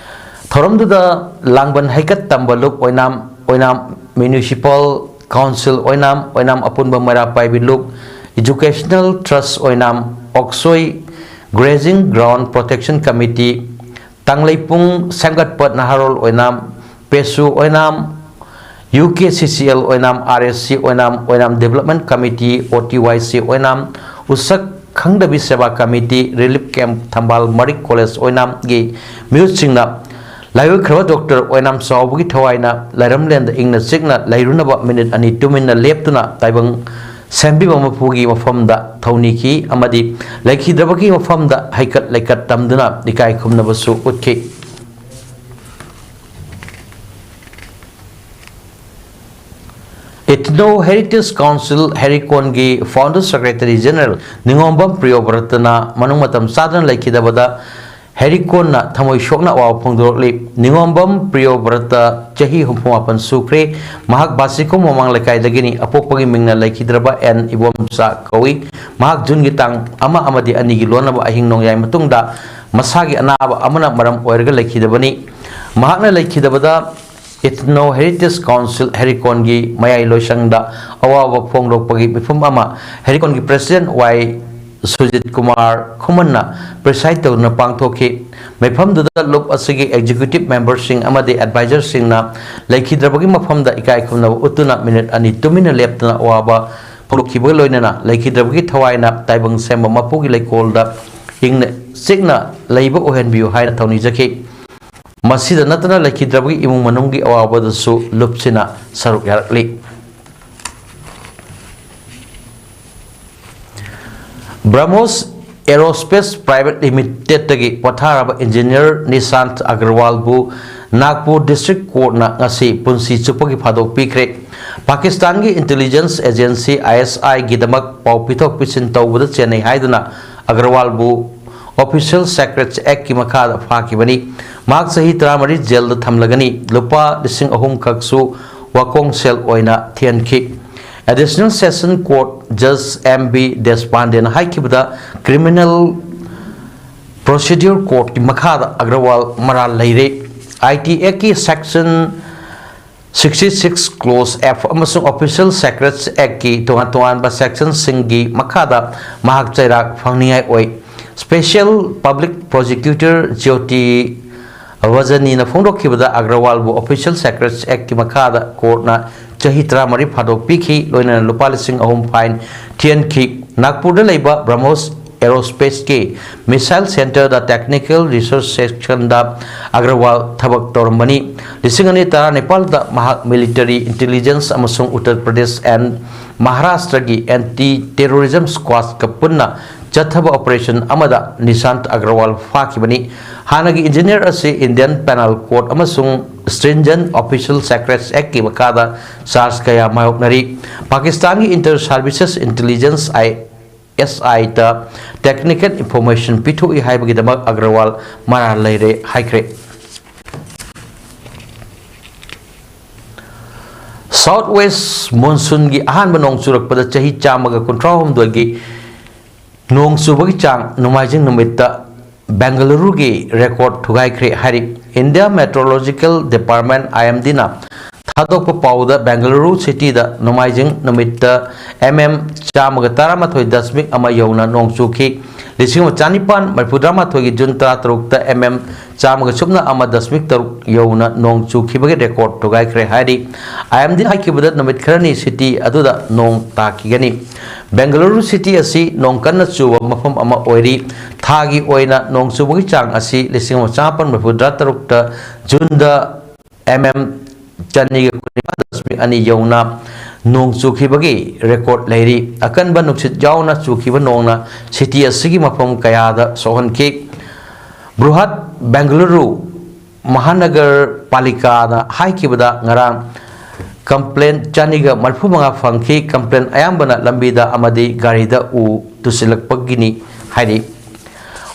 ꯊꯧꯔꯝꯗꯨꯗ ꯂꯥꯡꯕꯟ ꯍꯩꯀꯠ ꯇꯝꯕ ꯂꯨꯞ ꯑꯣꯏꯅꯥꯝ, ꯑꯣꯏꯅꯥꯝ Municipal Council ꯑꯣꯏꯅꯥꯝ, ꯑꯣꯏꯅꯥꯝ ꯑꯄꯨꯟꯕ ꯃꯩꯔꯥ ꯄꯥꯏꯕꯤ ꯂꯨꯞ, Educational Trust ꯑꯣꯏꯅꯥꯝ, ꯑꯣꯛꯁꯣꯏ Grazing Ground Protection Committee, ꯇꯥꯡꯂꯩꯄꯨꯡ ꯁꯦꯝꯒꯠꯄ ꯅꯍꯥꯔꯣꯜ ꯑꯣꯏꯅꯥꯝ, ꯄꯦꯁꯨ ꯑꯣꯏꯅꯥꯝ, U K C C L ꯑꯣꯏꯅꯥꯝ, R S C ꯑꯣꯏꯅꯥꯝ, ꯑꯣꯏꯅꯥꯝ Development Committee, O T Y C ꯑꯣꯏꯅꯥꯝ, ꯎꯁꯛ ꯈꯪꯗꯕꯤ ꯁꯦꯕꯥ committee, relief camp ꯊꯝꯕꯥꯜ ꯃꯔꯤꯛ college ꯑꯣꯏꯅꯥꯝꯒꯤ ꯃꯤꯍꯨꯠꯁꯤꯡꯅ ꯂꯥꯏꯑꯣꯏꯈ꯭ꯔꯕ ꯗꯣꯛꯇꯔ ꯑꯣꯏꯅꯥꯝ ꯆꯥꯎꯕꯒꯤ ꯊꯋꯥꯏꯅ ꯂꯥꯏꯔꯝꯂꯦꯟꯗ ꯏꯪꯅ ꯆꯤꯛꯅ ꯂꯩꯔꯨꯅꯕ ꯃꯤꯅꯤꯠ ꯑꯅꯤ ꯇꯨꯃꯤꯟꯅ ꯂꯦꯞꯇꯨꯅ ꯇꯥꯏꯕꯪ ꯁꯦꯝꯕꯤꯕ ꯃꯄꯨꯒꯤ ꯃꯐꯝꯗ ꯊꯧꯅꯤꯈꯤ ꯑꯃꯗꯤ ꯂꯩꯈꯤꯗ꯭ꯔꯕꯒꯤ ꯃꯐꯝꯗ ꯍꯩꯀꯠ ꯂꯩꯀꯠ ꯇꯝꯗꯨꯅ ꯏꯀꯥꯏ ꯈꯨꯝꯅꯕꯁꯨ ꯎꯠꯈꯤ꯫ Ethno Heritage Council ꯍꯦꯔꯤꯀꯣꯟꯒꯤ Founder Secretary General ꯅꯤꯉꯣꯝꯕꯝ ꯄ꯭ꯔꯤꯌꯣꯕ꯭ꯔꯇꯅ ꯃꯅꯨꯡ ꯃꯇꯝ ꯆꯥꯗꯅ ꯂꯩꯈꯤꯗꯕꯗ ꯍꯦꯔꯤꯀꯣꯟꯅ ꯊꯃꯣꯏ ꯁꯣꯛꯅ ꯑꯋꯥꯕ ꯐꯣꯡꯗꯣꯔꯛꯂꯤ꯫ ꯅꯤꯉꯣꯝꯕꯝ ꯄ꯭ꯔꯤꯌꯣꯕ꯭ꯔꯇ ꯆꯍꯤ ꯍꯨꯝꯐꯨ ꯃꯥꯄꯟ ꯁꯨꯈ꯭ꯔꯦ꯫ ꯃꯍꯥꯛ ꯕꯥꯁꯤꯈꯣꯡ ꯃꯃꯥꯡ ꯂꯩꯀꯥꯏꯗꯒꯤꯅꯤ꯫ ꯑꯄꯣꯛꯄꯒꯤ ꯃꯤꯡꯅ ꯂꯩꯈꯤꯗ꯭ꯔꯕ ꯑꯦꯟ ꯏꯕꯣꯝꯆꯥ ꯀꯧꯏ꯫ ꯃꯍꯥꯛ ꯖꯨꯟꯒꯤ ꯇꯥꯡ ꯑꯃ ꯑꯃꯗꯤ ꯑꯅꯤꯒꯤ ꯂꯣꯟꯅꯕ ꯑꯍꯤꯡ ꯅꯣꯡꯌꯥꯏ ꯃꯇꯨꯡꯗ ꯃꯁꯥꯒꯤ ꯑꯅꯥꯕ ꯑꯃꯅ ꯃꯔꯝ ꯑꯣꯏꯔꯒ ꯂꯩꯈꯤꯗꯕꯅꯤ꯫ ꯃꯍꯥꯛꯅ ꯂꯩꯈꯤꯗꯕꯗ Ethno Heritage Council ꯍꯦꯔꯤꯀꯣꯟꯒꯤ ꯃꯌꯥꯏ ꯂꯣꯏꯁꯪꯗ ꯑꯋꯥꯕ ꯐꯣꯡꯗꯣꯛꯄꯒꯤ ꯃꯤꯐꯝ ꯑꯃ ꯍꯦꯔꯤꯀꯣꯟꯒꯤ President ꯋꯥꯏ ꯁꯨꯖꯤꯠ ꯀꯨꯃꯥꯔ ꯈꯨꯃꯟꯅ preside ꯇꯧꯗꯨꯅ ꯄꯥꯡꯊꯣꯛꯈꯤ꯫ ꯃꯤꯐꯝꯗꯨꯗ ꯂꯨꯞ ꯑꯁꯤꯒꯤ executive memberꯁꯤꯡ ꯑꯃꯗꯤ advisorꯁꯤꯡꯅ ꯂꯩꯈꯤꯗ꯭ꯔꯕꯒꯤ ꯃꯐꯝꯗ ꯏꯀꯥꯏ ꯈꯨꯝꯅꯕ ꯎꯠꯇꯨꯅ ꯃꯤꯅꯤꯠ ꯑꯅꯤ ꯇꯨꯃꯤꯟꯅ ꯂꯦꯞꯇꯨꯅ ꯑꯋꯥꯕ ꯐꯣꯡꯗꯣꯛꯈꯤꯕꯒ ꯂꯣꯏꯅꯅ ꯂꯩꯈꯤꯗ꯭ꯔꯕꯒꯤ ꯊꯋꯥꯏꯅ ꯇꯥꯏꯕꯪ ꯁꯦꯝꯕ ꯃꯄꯨꯒꯤ ꯂꯩꯀꯣꯜꯗ ꯏꯪꯅ ꯆꯤꯛꯅ ꯂꯩꯕ ꯑꯣꯏꯍꯟꯕꯤꯌꯨ ꯍꯥꯏꯅ ꯊꯧꯅꯤꯖꯈꯤ꯫ ꯃꯁꯤꯗ ꯅꯠꯇꯅ ꯂꯩꯈꯤꯗ꯭ꯔꯕꯒꯤ ꯏꯃꯨꯡ ꯃꯅꯨꯡꯒꯤ ꯑꯋꯥꯕꯗꯁꯨ ꯂꯨꯞꯁꯤꯅ ꯁꯔꯨꯛ ꯌꯥꯔꯛꯂꯤ꯫ BrahMos Aerospace Private Limitedꯇꯒꯤ ꯄꯣꯊꯥꯔꯕ engineer ꯅꯤꯁꯥꯟꯠ ꯑꯒꯔꯋꯥꯜꯕꯨ ꯅꯥꯒꯄꯨꯔ ꯗꯤꯁꯇ꯭ꯔꯤꯛ ꯀꯣꯔꯠꯅ ꯉꯁꯤ ꯄꯨꯟꯁꯤ ꯆꯨꯞꯄꯒꯤ ꯐꯥꯗꯣꯛ ꯄꯤꯈ꯭ꯔꯦ꯫ ꯄꯥꯀꯤꯁꯇꯥꯟꯒꯤ ꯏꯟꯇꯦꯂꯤꯖꯦꯟꯁ ꯑꯦꯖꯦꯟꯁꯤ, ꯑꯥꯏ ꯑꯦꯁ ꯑꯥꯏꯒꯤꯗꯃꯛ ꯄꯥꯎ ꯄꯤꯊꯣꯛ ꯄꯤꯁꯤꯟ ꯇꯧꯕꯗ ꯆꯦꯟꯅꯩ ꯍꯥꯏꯗꯨꯅ ꯑꯒꯔꯋꯥꯜꯕꯨ ꯑꯣꯐꯤꯁꯤꯌꯦꯜ ꯁꯦꯀ꯭ꯔꯦꯠꯁ ꯑꯦꯛꯀꯤ ꯃꯈꯥꯗ ꯐꯥꯈꯤꯕꯅꯤ꯫ ꯃꯍꯥꯛ ꯆꯍꯤ ꯇꯔꯥꯃꯔꯤ ꯖꯦꯜꯗ ꯊꯝꯂꯒꯅꯤ꯫ ꯂꯨꯄꯥ ꯂꯤꯁꯤꯡ ꯑꯍꯨꯝ ꯈꯛꯁꯨ ꯋꯥꯀꯣꯡꯁꯦꯜ ꯑꯣꯏꯅ ꯊꯤꯍꯟꯈꯤ꯫ ꯑꯦꯗꯤꯁꯅꯦꯜ ꯁꯦꯁꯟ ꯀꯣꯔꯠ ꯖꯖ ꯑꯦꯝ ꯕꯤ ꯗꯦꯁꯄꯥꯟꯗꯦꯅ ꯍꯥꯏꯈꯤꯕꯗ, ꯀ꯭ꯔꯤꯃꯤꯅꯦꯜ ꯄ꯭ꯔꯣꯁꯤꯗ꯭ꯌꯨꯔ ꯀꯣꯔꯠꯀꯤ ꯃꯈꯥꯗ ꯑꯒꯔꯋꯥꯜ ꯃꯔꯥꯜ ꯂꯩꯔꯦ꯫ ꯑꯥꯏ ꯇꯤ ꯑꯦꯛꯀꯤ section sixty six clause F ꯑꯃꯁꯨꯡ ꯑꯣꯐꯤꯁꯤꯌꯦꯜ ꯁꯦꯀ꯭ꯔꯦꯠꯁ ꯑꯦꯛꯀꯤ ꯇꯣꯉꯥꯟ ꯇꯣꯉꯥꯟꯕ ꯁꯦꯛꯁꯟꯁꯤꯡꯒꯤ ꯃꯈꯥꯗ ꯃꯍꯥꯛ ꯆꯩꯔꯥꯛ ꯐꯪꯅꯤꯡꯉꯥꯏ ꯑꯣꯏ꯫ ꯁ꯭ꯄꯦꯁꯤꯌꯦꯜ ꯄꯕ꯭ꯂꯤꯛ ꯄ꯭ꯔꯣꯁꯤꯀ꯭ꯌꯨꯇꯔ ꯖ꯭ꯌꯣꯇꯤ ꯋꯖꯅꯤꯅ ꯐꯣꯡꯗꯣꯛꯈꯤꯕꯗ, ꯑꯒꯔꯋꯥꯜꯕꯨ ꯑꯣꯐꯤꯁꯤꯌꯦꯜ ꯁꯦꯀ꯭ꯔꯦꯠꯁ ꯑꯦꯛꯀꯤ ꯃꯈꯥꯗ ꯀꯣꯔꯠꯅ ꯆꯍꯤ ꯇꯔꯥꯃꯔꯤ ꯐꯥꯗꯣꯛ ꯄꯤꯈꯤ, ꯂꯣꯏꯅꯅ ꯂꯨꯄꯥ ꯂꯤꯁꯤꯡ ꯑꯍꯨꯝ ꯐꯥꯏꯟ ꯊꯤꯍꯟꯈꯤ꯫ ꯅꯥꯒꯄꯨꯔꯗ ꯂꯩꯕ ꯕ꯭ꯔꯍꯃꯣꯁ ꯑꯦꯔꯣꯁ꯭ꯄꯦꯁꯀꯤ ꯃꯤꯁꯥꯏꯜ ꯁꯦꯟꯇꯔꯗ ꯇꯦꯛꯅꯤꯀꯦꯜ ꯔꯤꯁꯔꯆ ꯁꯦꯛꯁꯟꯗ ꯑꯒꯔꯋꯥꯜ ꯊꯕꯛ ꯇꯧꯔꯝꯕꯅꯤ꯫ ꯂꯤꯁꯤꯡ ꯑꯅꯤ ꯇꯔꯥꯅꯤꯄꯥꯜꯗ ꯃꯍꯥꯛ ꯃꯤꯂꯤꯇꯔꯤ ꯏꯟꯇꯦꯂꯤꯖꯦꯟꯁ ꯑꯃꯁꯨꯡ ꯎꯠꯇꯔ ꯄ꯭ꯔꯗꯦꯁ ꯑꯦꯟ ꯃꯍꯥꯔꯥꯁꯇ꯭ꯔꯒꯤ ꯑꯦꯟꯇꯤ ꯇꯦꯔꯣꯔꯤꯖꯝ ꯁ꯭ꯀ꯭ꯋꯥꯗꯀ ꯄꯨꯟꯅ ꯆꯠꯊꯕ ꯑꯣꯄꯔꯦꯁꯟ ꯑꯃꯗ ꯅꯤꯁꯥꯟꯠ ꯑꯒꯔꯋꯥꯜ ꯐꯥꯈꯤꯕꯅꯤ꯫ ꯍꯥꯟꯅꯒꯤ ꯏꯟꯖꯤꯅꯤꯌꯔ ꯑꯁꯤ ꯏꯟꯗꯤꯌꯟ ꯄꯦꯅꯦꯜ ꯀꯣꯗ ꯑꯃꯁꯨꯡ ꯁ꯭ꯇ꯭ꯔꯤꯟꯖꯦꯟꯠ ꯑꯣꯐꯤꯁꯤꯌꯦꯜ ꯁꯦꯀ꯭ꯔꯦꯠꯁ ꯑꯦꯛꯀꯤ ꯃꯈꯥꯗ ꯆꯥꯔꯖ ꯀꯌꯥ ꯃꯥꯌꯣꯛꯅꯔꯤ꯫ ꯄꯥꯀꯤꯁꯇꯥꯟꯒꯤ ꯏꯟꯇꯔ ꯁꯥꯔꯚꯤꯁꯦꯁ ꯏꯟꯇꯦꯂꯤꯖꯦꯟꯁ, ꯑꯥꯏ ꯑꯦꯁ ꯑꯥꯏꯗ ꯇꯦꯛꯅꯤꯀꯦꯜ ꯏꯟꯐꯣꯔꯃꯦꯁꯟ ꯄꯤꯊꯣꯛꯏ ꯍꯥꯏꯕꯒꯤꯗꯃꯛ ꯑꯒꯔꯋꯥꯜ ꯃꯔꯥꯜ ꯂꯩꯔꯦ ꯍꯥꯏꯈ꯭ꯔꯦ꯫ ꯁꯥꯎꯠ ꯋꯦꯁ ꯃꯣꯟꯁꯨꯟꯒꯤ ꯑꯍꯥꯟꯕ ꯅꯣꯡ ꯆꯨꯔꯛꯄꯗ ꯆꯍꯤ ꯆꯥꯝꯃꯒ ꯀꯨꯟꯊ꯭ꯔꯥ ꯍꯨꯝꯗꯣꯏꯒꯤ ꯅꯣꯡ ꯆꯨꯕꯒꯤ ꯆꯥꯡ ꯅꯣꯡꯃꯥꯏꯖꯤꯡ ꯅꯨꯃꯤꯠꯇ ꯕꯦꯡꯒꯂꯨꯔꯨꯒꯤ ꯔꯦꯀꯣꯔꯗ ꯊꯨꯒꯥꯏꯈ꯭ꯔꯦ ꯍꯥꯏꯔꯤ꯫ ꯏꯟꯗꯤꯌꯥ ꯃꯦꯇ꯭ꯔꯣꯂꯣꯖꯤꯀꯦꯜ ꯗꯤꯄꯥꯔꯠꯃꯦꯟ, ꯑꯥꯏ ꯑꯦꯝ ꯗꯤꯅ ꯊꯥꯗꯣꯛꯄ ꯄꯥꯎꯗ, ꯕꯦꯡꯒꯂꯨꯔꯨ ꯁꯤꯇꯤꯗ ꯅꯣꯡꯃꯥꯏꯖꯤꯡ ꯅꯨꯃꯤꯠꯇ ꯑꯦꯝ ꯑꯦꯝ ꯆꯥꯝꯃꯒ ꯇꯔꯥꯃꯥꯊꯣꯏ ꯗꯁꯃꯤꯛ ꯑꯃ ꯌꯧꯅ ꯅꯣꯡ ꯆꯨꯈꯤ꯫ ꯂꯤꯁꯤꯡ ꯑꯃ ꯆꯥꯅꯤꯄꯥꯟ ꯃꯔꯤꯐꯨꯇꯔꯥꯃꯥꯊꯣꯏꯒꯤ ꯖꯨꯟ ꯇꯔꯥꯇꯔꯨꯛꯇ ꯑꯦꯝ ꯑꯦꯝ ꯆꯥꯝꯃꯒ ꯁꯨꯞꯅ ꯑꯃ ꯗꯁꯃꯤꯛ ꯇꯔꯨꯛ ꯌꯧꯅ ꯅꯣꯡ ꯆꯨꯈꯤꯕꯒꯤ ꯔꯦꯀꯣꯔꯗ ꯊꯨꯒꯥꯏꯈ꯭ꯔꯦ ꯍꯥꯏꯔꯤ꯫ ꯑꯥꯏ ꯑꯦꯝ ꯗꯤꯅ ꯍꯥꯏꯈꯤꯕꯗ, ꯅꯨꯃꯤꯠ ꯈꯔꯅꯤ ꯁꯤꯇꯤ ꯑꯗꯨꯗ ꯅꯣꯡ ꯇꯥꯈꯤꯒꯅꯤ꯫ ꯕꯦꯡꯒꯂꯨꯔꯨ ꯁꯤꯇꯤ ꯑꯁꯤ ꯅꯣꯡ ꯀꯟꯅ ꯆꯨꯕ ꯃꯐꯝ ꯑꯃ ꯑꯣꯏꯔꯤ꯫ ꯊꯥꯒꯤ ꯑꯣꯏꯅ ꯅꯣꯡ ꯆꯨꯕꯒꯤ ꯆꯥꯡ ꯑꯁꯤ ꯂꯤꯁꯤꯡ ꯑꯃ ꯆꯥꯃꯥꯄꯟ ꯃꯔꯤꯐꯨꯇꯔꯥ ꯇꯔꯨꯛꯇ ꯖꯨꯟꯗ ꯑꯦꯝ ꯑꯦꯝ ꯆꯅꯤꯒ ꯀꯨꯟꯅꯤꯄꯥꯟ ꯗꯁꯃꯤꯛ ꯑꯅꯤ ꯌꯧꯅ ꯅꯣꯡ ꯆꯨꯈꯤꯕꯒꯤ ꯔꯦꯀꯣꯔꯗ ꯂꯩꯔꯤ꯫ ꯑꯀꯟꯕ ꯅꯨꯡꯁꯤꯠ ꯌꯥꯎꯅ ꯆꯨꯈꯤꯕ ꯅꯣꯡꯅ ꯁꯤꯇꯤ ꯑꯁꯤꯒꯤ ꯃꯐꯝ ꯀꯌꯥꯗ ꯁꯣꯛꯍꯟꯈꯤ꯫ ꯕ꯭ꯔꯨꯍꯠ ꯕꯦꯡꯒꯂꯨꯔꯨ ꯃꯍꯥꯅꯒꯔ ꯄꯥꯂꯤꯀꯥꯅ ꯍꯥꯏꯈꯤꯕꯗ, ꯉꯔꯥꯡ complaint ꯆꯅꯤꯒ ꯃꯔꯤꯐꯨ ꯃꯉꯥ ꯐꯪꯈꯤ꯫ Complaint ꯑꯌꯥꯝꯕꯅ ꯂꯝꯕꯤꯗ ꯑꯃꯗꯤ ꯒꯥꯔꯤꯗ ꯎ ꯇꯨꯁꯤꯜꯂꯛꯄꯒꯤꯅꯤ ꯍꯥꯏꯔꯤ꯫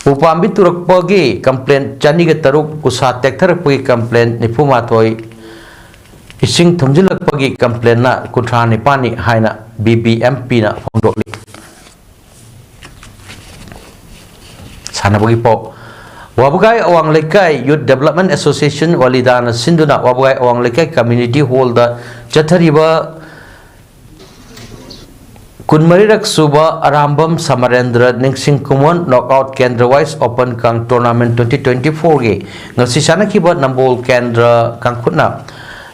ꯎꯄꯥꯝꯕꯤ ꯇꯨꯔꯛꯄꯒꯤ complaint ꯆꯅꯤꯒ ꯇꯔꯨꯛ, ꯎꯁꯥ ꯇꯦꯛꯊꯔꯛꯄꯒꯤ complaint ꯅꯤꯐꯨ ꯃꯥꯊꯣꯏ, ꯏꯁꯤꯡ ꯊꯨꯝꯖꯤꯜꯂꯛꯄꯒꯤ complaintꯅ ꯀꯨꯟꯊ꯭ꯔꯥ ꯅꯤꯄꯥꯟꯅꯤ ꯍꯥꯏꯅ B B M Pꯅ ꯐꯣꯡꯗꯣꯛꯂꯤ꯫ ꯁꯥꯟꯅꯕꯒꯤ ꯄꯥꯎ꯫ ꯋꯥꯕꯒꯥꯏ ꯑꯋꯥꯡ ꯂꯩꯀꯥꯏ Youth Development Association, ꯋꯥꯂꯤꯗꯥꯅ ꯁꯤꯟꯗꯨꯅ ꯋꯥꯕꯒꯥꯏ ꯑꯋꯥꯡ ꯂꯩꯀꯥꯏ Community Hallꯗ ꯆꯠꯊꯔꯤꯕ ꯀꯨꯟꯃꯔꯤꯔꯛ ꯁꯨꯕ ꯑꯔꯥꯝꯕꯝ ꯁꯃꯔꯦꯟꯗ꯭ꯔ ꯅꯤꯡꯁꯤꯡ ꯈꯨꯃꯣꯟ Knockout Kendra Wise Open Kang Tournament twenty twenty-fourꯒꯤ ꯉꯁꯤ ꯁꯥꯟꯅꯈꯤꯕ ꯅꯝꯕꯣꯜ ꯀꯦꯟꯗ꯭ꯔ ꯀꯥꯡꯈꯨꯠꯅ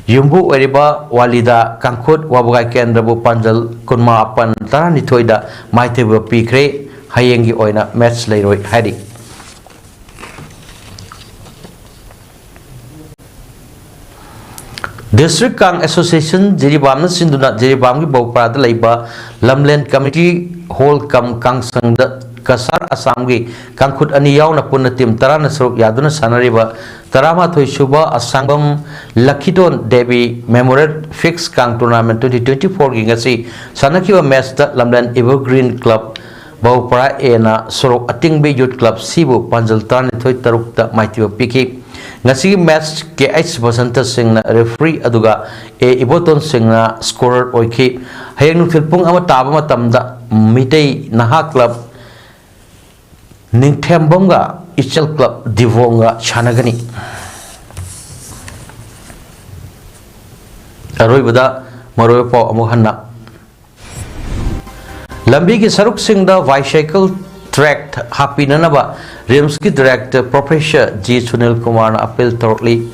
ꯌꯨꯝꯕꯨ ꯑꯣꯏꯔꯤꯕ ꯋꯥꯂꯤꯗꯥ ꯀꯥꯡꯈꯨꯠ ꯋꯥꯕꯒꯥꯏ ꯀꯦꯟꯗ꯭ꯔꯕꯨ ꯄꯥꯟꯖꯜ ꯀꯨꯟꯃꯥꯄꯟ ꯇꯔꯥꯅꯤꯊꯣꯏꯗ ꯃꯥꯏꯊꯤꯕ ꯄꯤꯈ꯭ꯔꯦ꯫ ꯍꯌꯦꯡꯒꯤ ꯑꯣꯏꯅ match ꯂꯩꯔꯣꯏ ꯍꯥꯏꯔꯤ꯫ District Kang Association ꯖꯤꯔꯤꯕꯥꯝꯅ ꯁꯤꯟꯗꯨꯅ ꯖꯤꯔꯤꯕꯥꯝꯒꯤ ꯕꯧꯄ꯭ꯔꯥꯗ ꯂꯩꯕ ꯂꯝꯂꯦꯟ Community Hall cum ꯀꯥꯡꯁꯪꯗ ꯀꯁꯥꯔ ꯑꯁꯥꯝꯒꯤ ꯀꯥꯡꯈꯨꯠ ꯑꯅꯤ ꯌꯥꯎꯅ ꯄꯨꯟꯅ team ꯇꯔꯥꯅ ꯁꯔꯨꯛ ꯌꯥꯗꯨꯅ ꯁꯥꯟꯅꯔꯤꯕ ꯇꯔꯥꯃꯥꯊꯣꯏ ꯁꯨꯕ ꯑꯁꯥꯡꯕꯝ ꯂꯛꯈꯤꯗꯣꯟ Devi Memorial Fix Kang Tournament twenty twenty-fourꯒꯤ ꯉꯁꯤ ꯁꯥꯟꯅꯈꯤꯕ matchꯇ ꯂꯝꯂꯦꯟ Evergreen Club ꯕꯧꯄ꯭ꯔꯥ Aꯅ ꯁꯣꯔꯣꯛ ꯑꯇꯤꯡꯕꯤ Youth Club Cꯕꯨ ꯄꯥꯟꯖꯜ ꯇꯔꯥꯅꯤꯊꯣꯏ ꯇꯔꯨꯛꯇ ꯃꯥꯏꯊꯤꯕ ꯄꯤꯈꯤ꯫ ꯉꯁꯤꯒꯤ match K H ꯕꯁꯟꯇ ꯁꯤꯡꯅ referee ꯑꯗꯨꯒ A ꯏꯕꯣꯇꯣꯟ ꯁꯤꯡꯅ scorer ꯑꯣꯏꯈꯤ꯫ ꯍꯌꯦꯡ ꯅꯨꯡꯊꯤꯜ ꯄꯨꯡ ꯑꯃ ꯇꯥꯕ ꯃꯇꯝꯗ ꯃꯤꯇꯩ ꯅꯍꯥ club ꯅꯤꯡꯊꯦꯝꯕꯝꯒ ꯏꯆꯦꯜ club ꯗꯤꯕꯣꯡꯒ ꯁꯥꯟꯅꯒꯅꯤ꯫ ꯑꯔꯣꯏꯕꯗ ꯃꯔꯨꯑꯣꯏꯕ ꯄꯥꯎ ꯑꯃꯨꯛ ꯍꯟꯅ꯫ ꯂꯝꯕꯤꯒꯤ ꯁꯔꯨꯛꯁꯤꯡꯗ bicycle track ꯍꯥꯞꯄꯤꯅꯅꯕ RIMSꯀꯤ director Professor G Sunil ꯀꯨꯃꯥꯔꯅ appeal ꯇꯧꯔꯛꯂꯤ꯫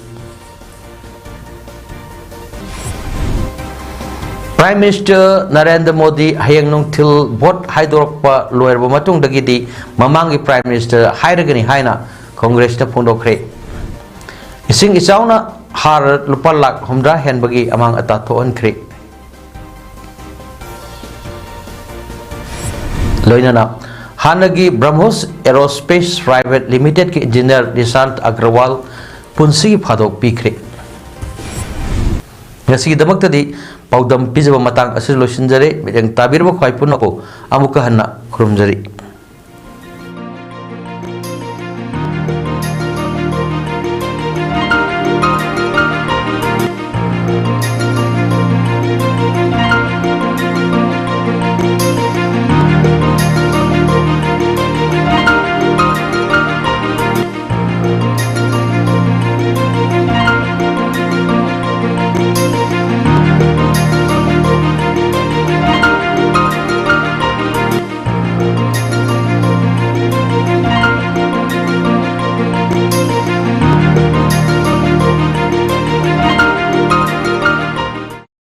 Prime Minister Narendra Modi ꯍꯌꯦꯡ ꯅꯨꯡꯊꯤꯜ vote ꯍꯥꯏꯗꯣꯔꯛꯄ ꯂꯣꯏꯔꯕ ꯃꯇꯨꯡꯗꯒꯤꯗꯤ ꯃꯃꯥꯡꯒꯤ Prime Minister ꯍꯥꯏꯔꯒꯅꯤ ꯍꯥꯏꯅ Congressꯅ ꯐꯣꯡꯗꯣꯛꯈ꯭ꯔꯦ꯫ ꯏꯁꯤꯡ ꯏꯆꯥꯎꯅ ꯍꯥꯔ ꯂꯨꯄꯥ ꯂꯥꯈ ꯍꯨꯝꯗ꯭ꯔꯥ ꯍꯦꯟꯕꯒꯤ ꯑꯃꯥꯡ ꯑꯇꯥ ꯊꯣꯛꯍꯟꯈ꯭ꯔꯦ꯫ ꯂꯣꯏꯅꯅ ꯍꯥꯟꯅꯒꯤ BrahMos Aerospace Private Limitedꯀꯤ engineer ꯅꯤꯁꯥꯟꯠ ꯑꯒ꯭ꯔꯋꯥꯜ ꯄꯨꯟꯁꯤꯒꯤ ꯐꯥꯗꯣꯛ ꯄꯤꯈ꯭ꯔꯦ꯫ ꯉꯁꯤꯒꯤꯗꯃꯛꯇꯗꯤ ꯄꯥꯎꯗꯝ ꯄꯤꯖꯕ ꯃꯇꯥꯡ ꯑꯁꯤꯗ ꯂꯣꯏꯁꯤꯟꯖꯔꯦ꯫ ꯃꯤꯠꯌꯦꯡ ꯇꯥꯕꯤꯔꯕ ꯈ꯭ꯋꯥꯏ ꯄꯨꯝꯅꯃꯛꯄꯨ ꯑꯃꯨꯛꯀ ꯍꯟꯅ ꯈꯨꯔꯨꯝꯖꯔꯤ꯫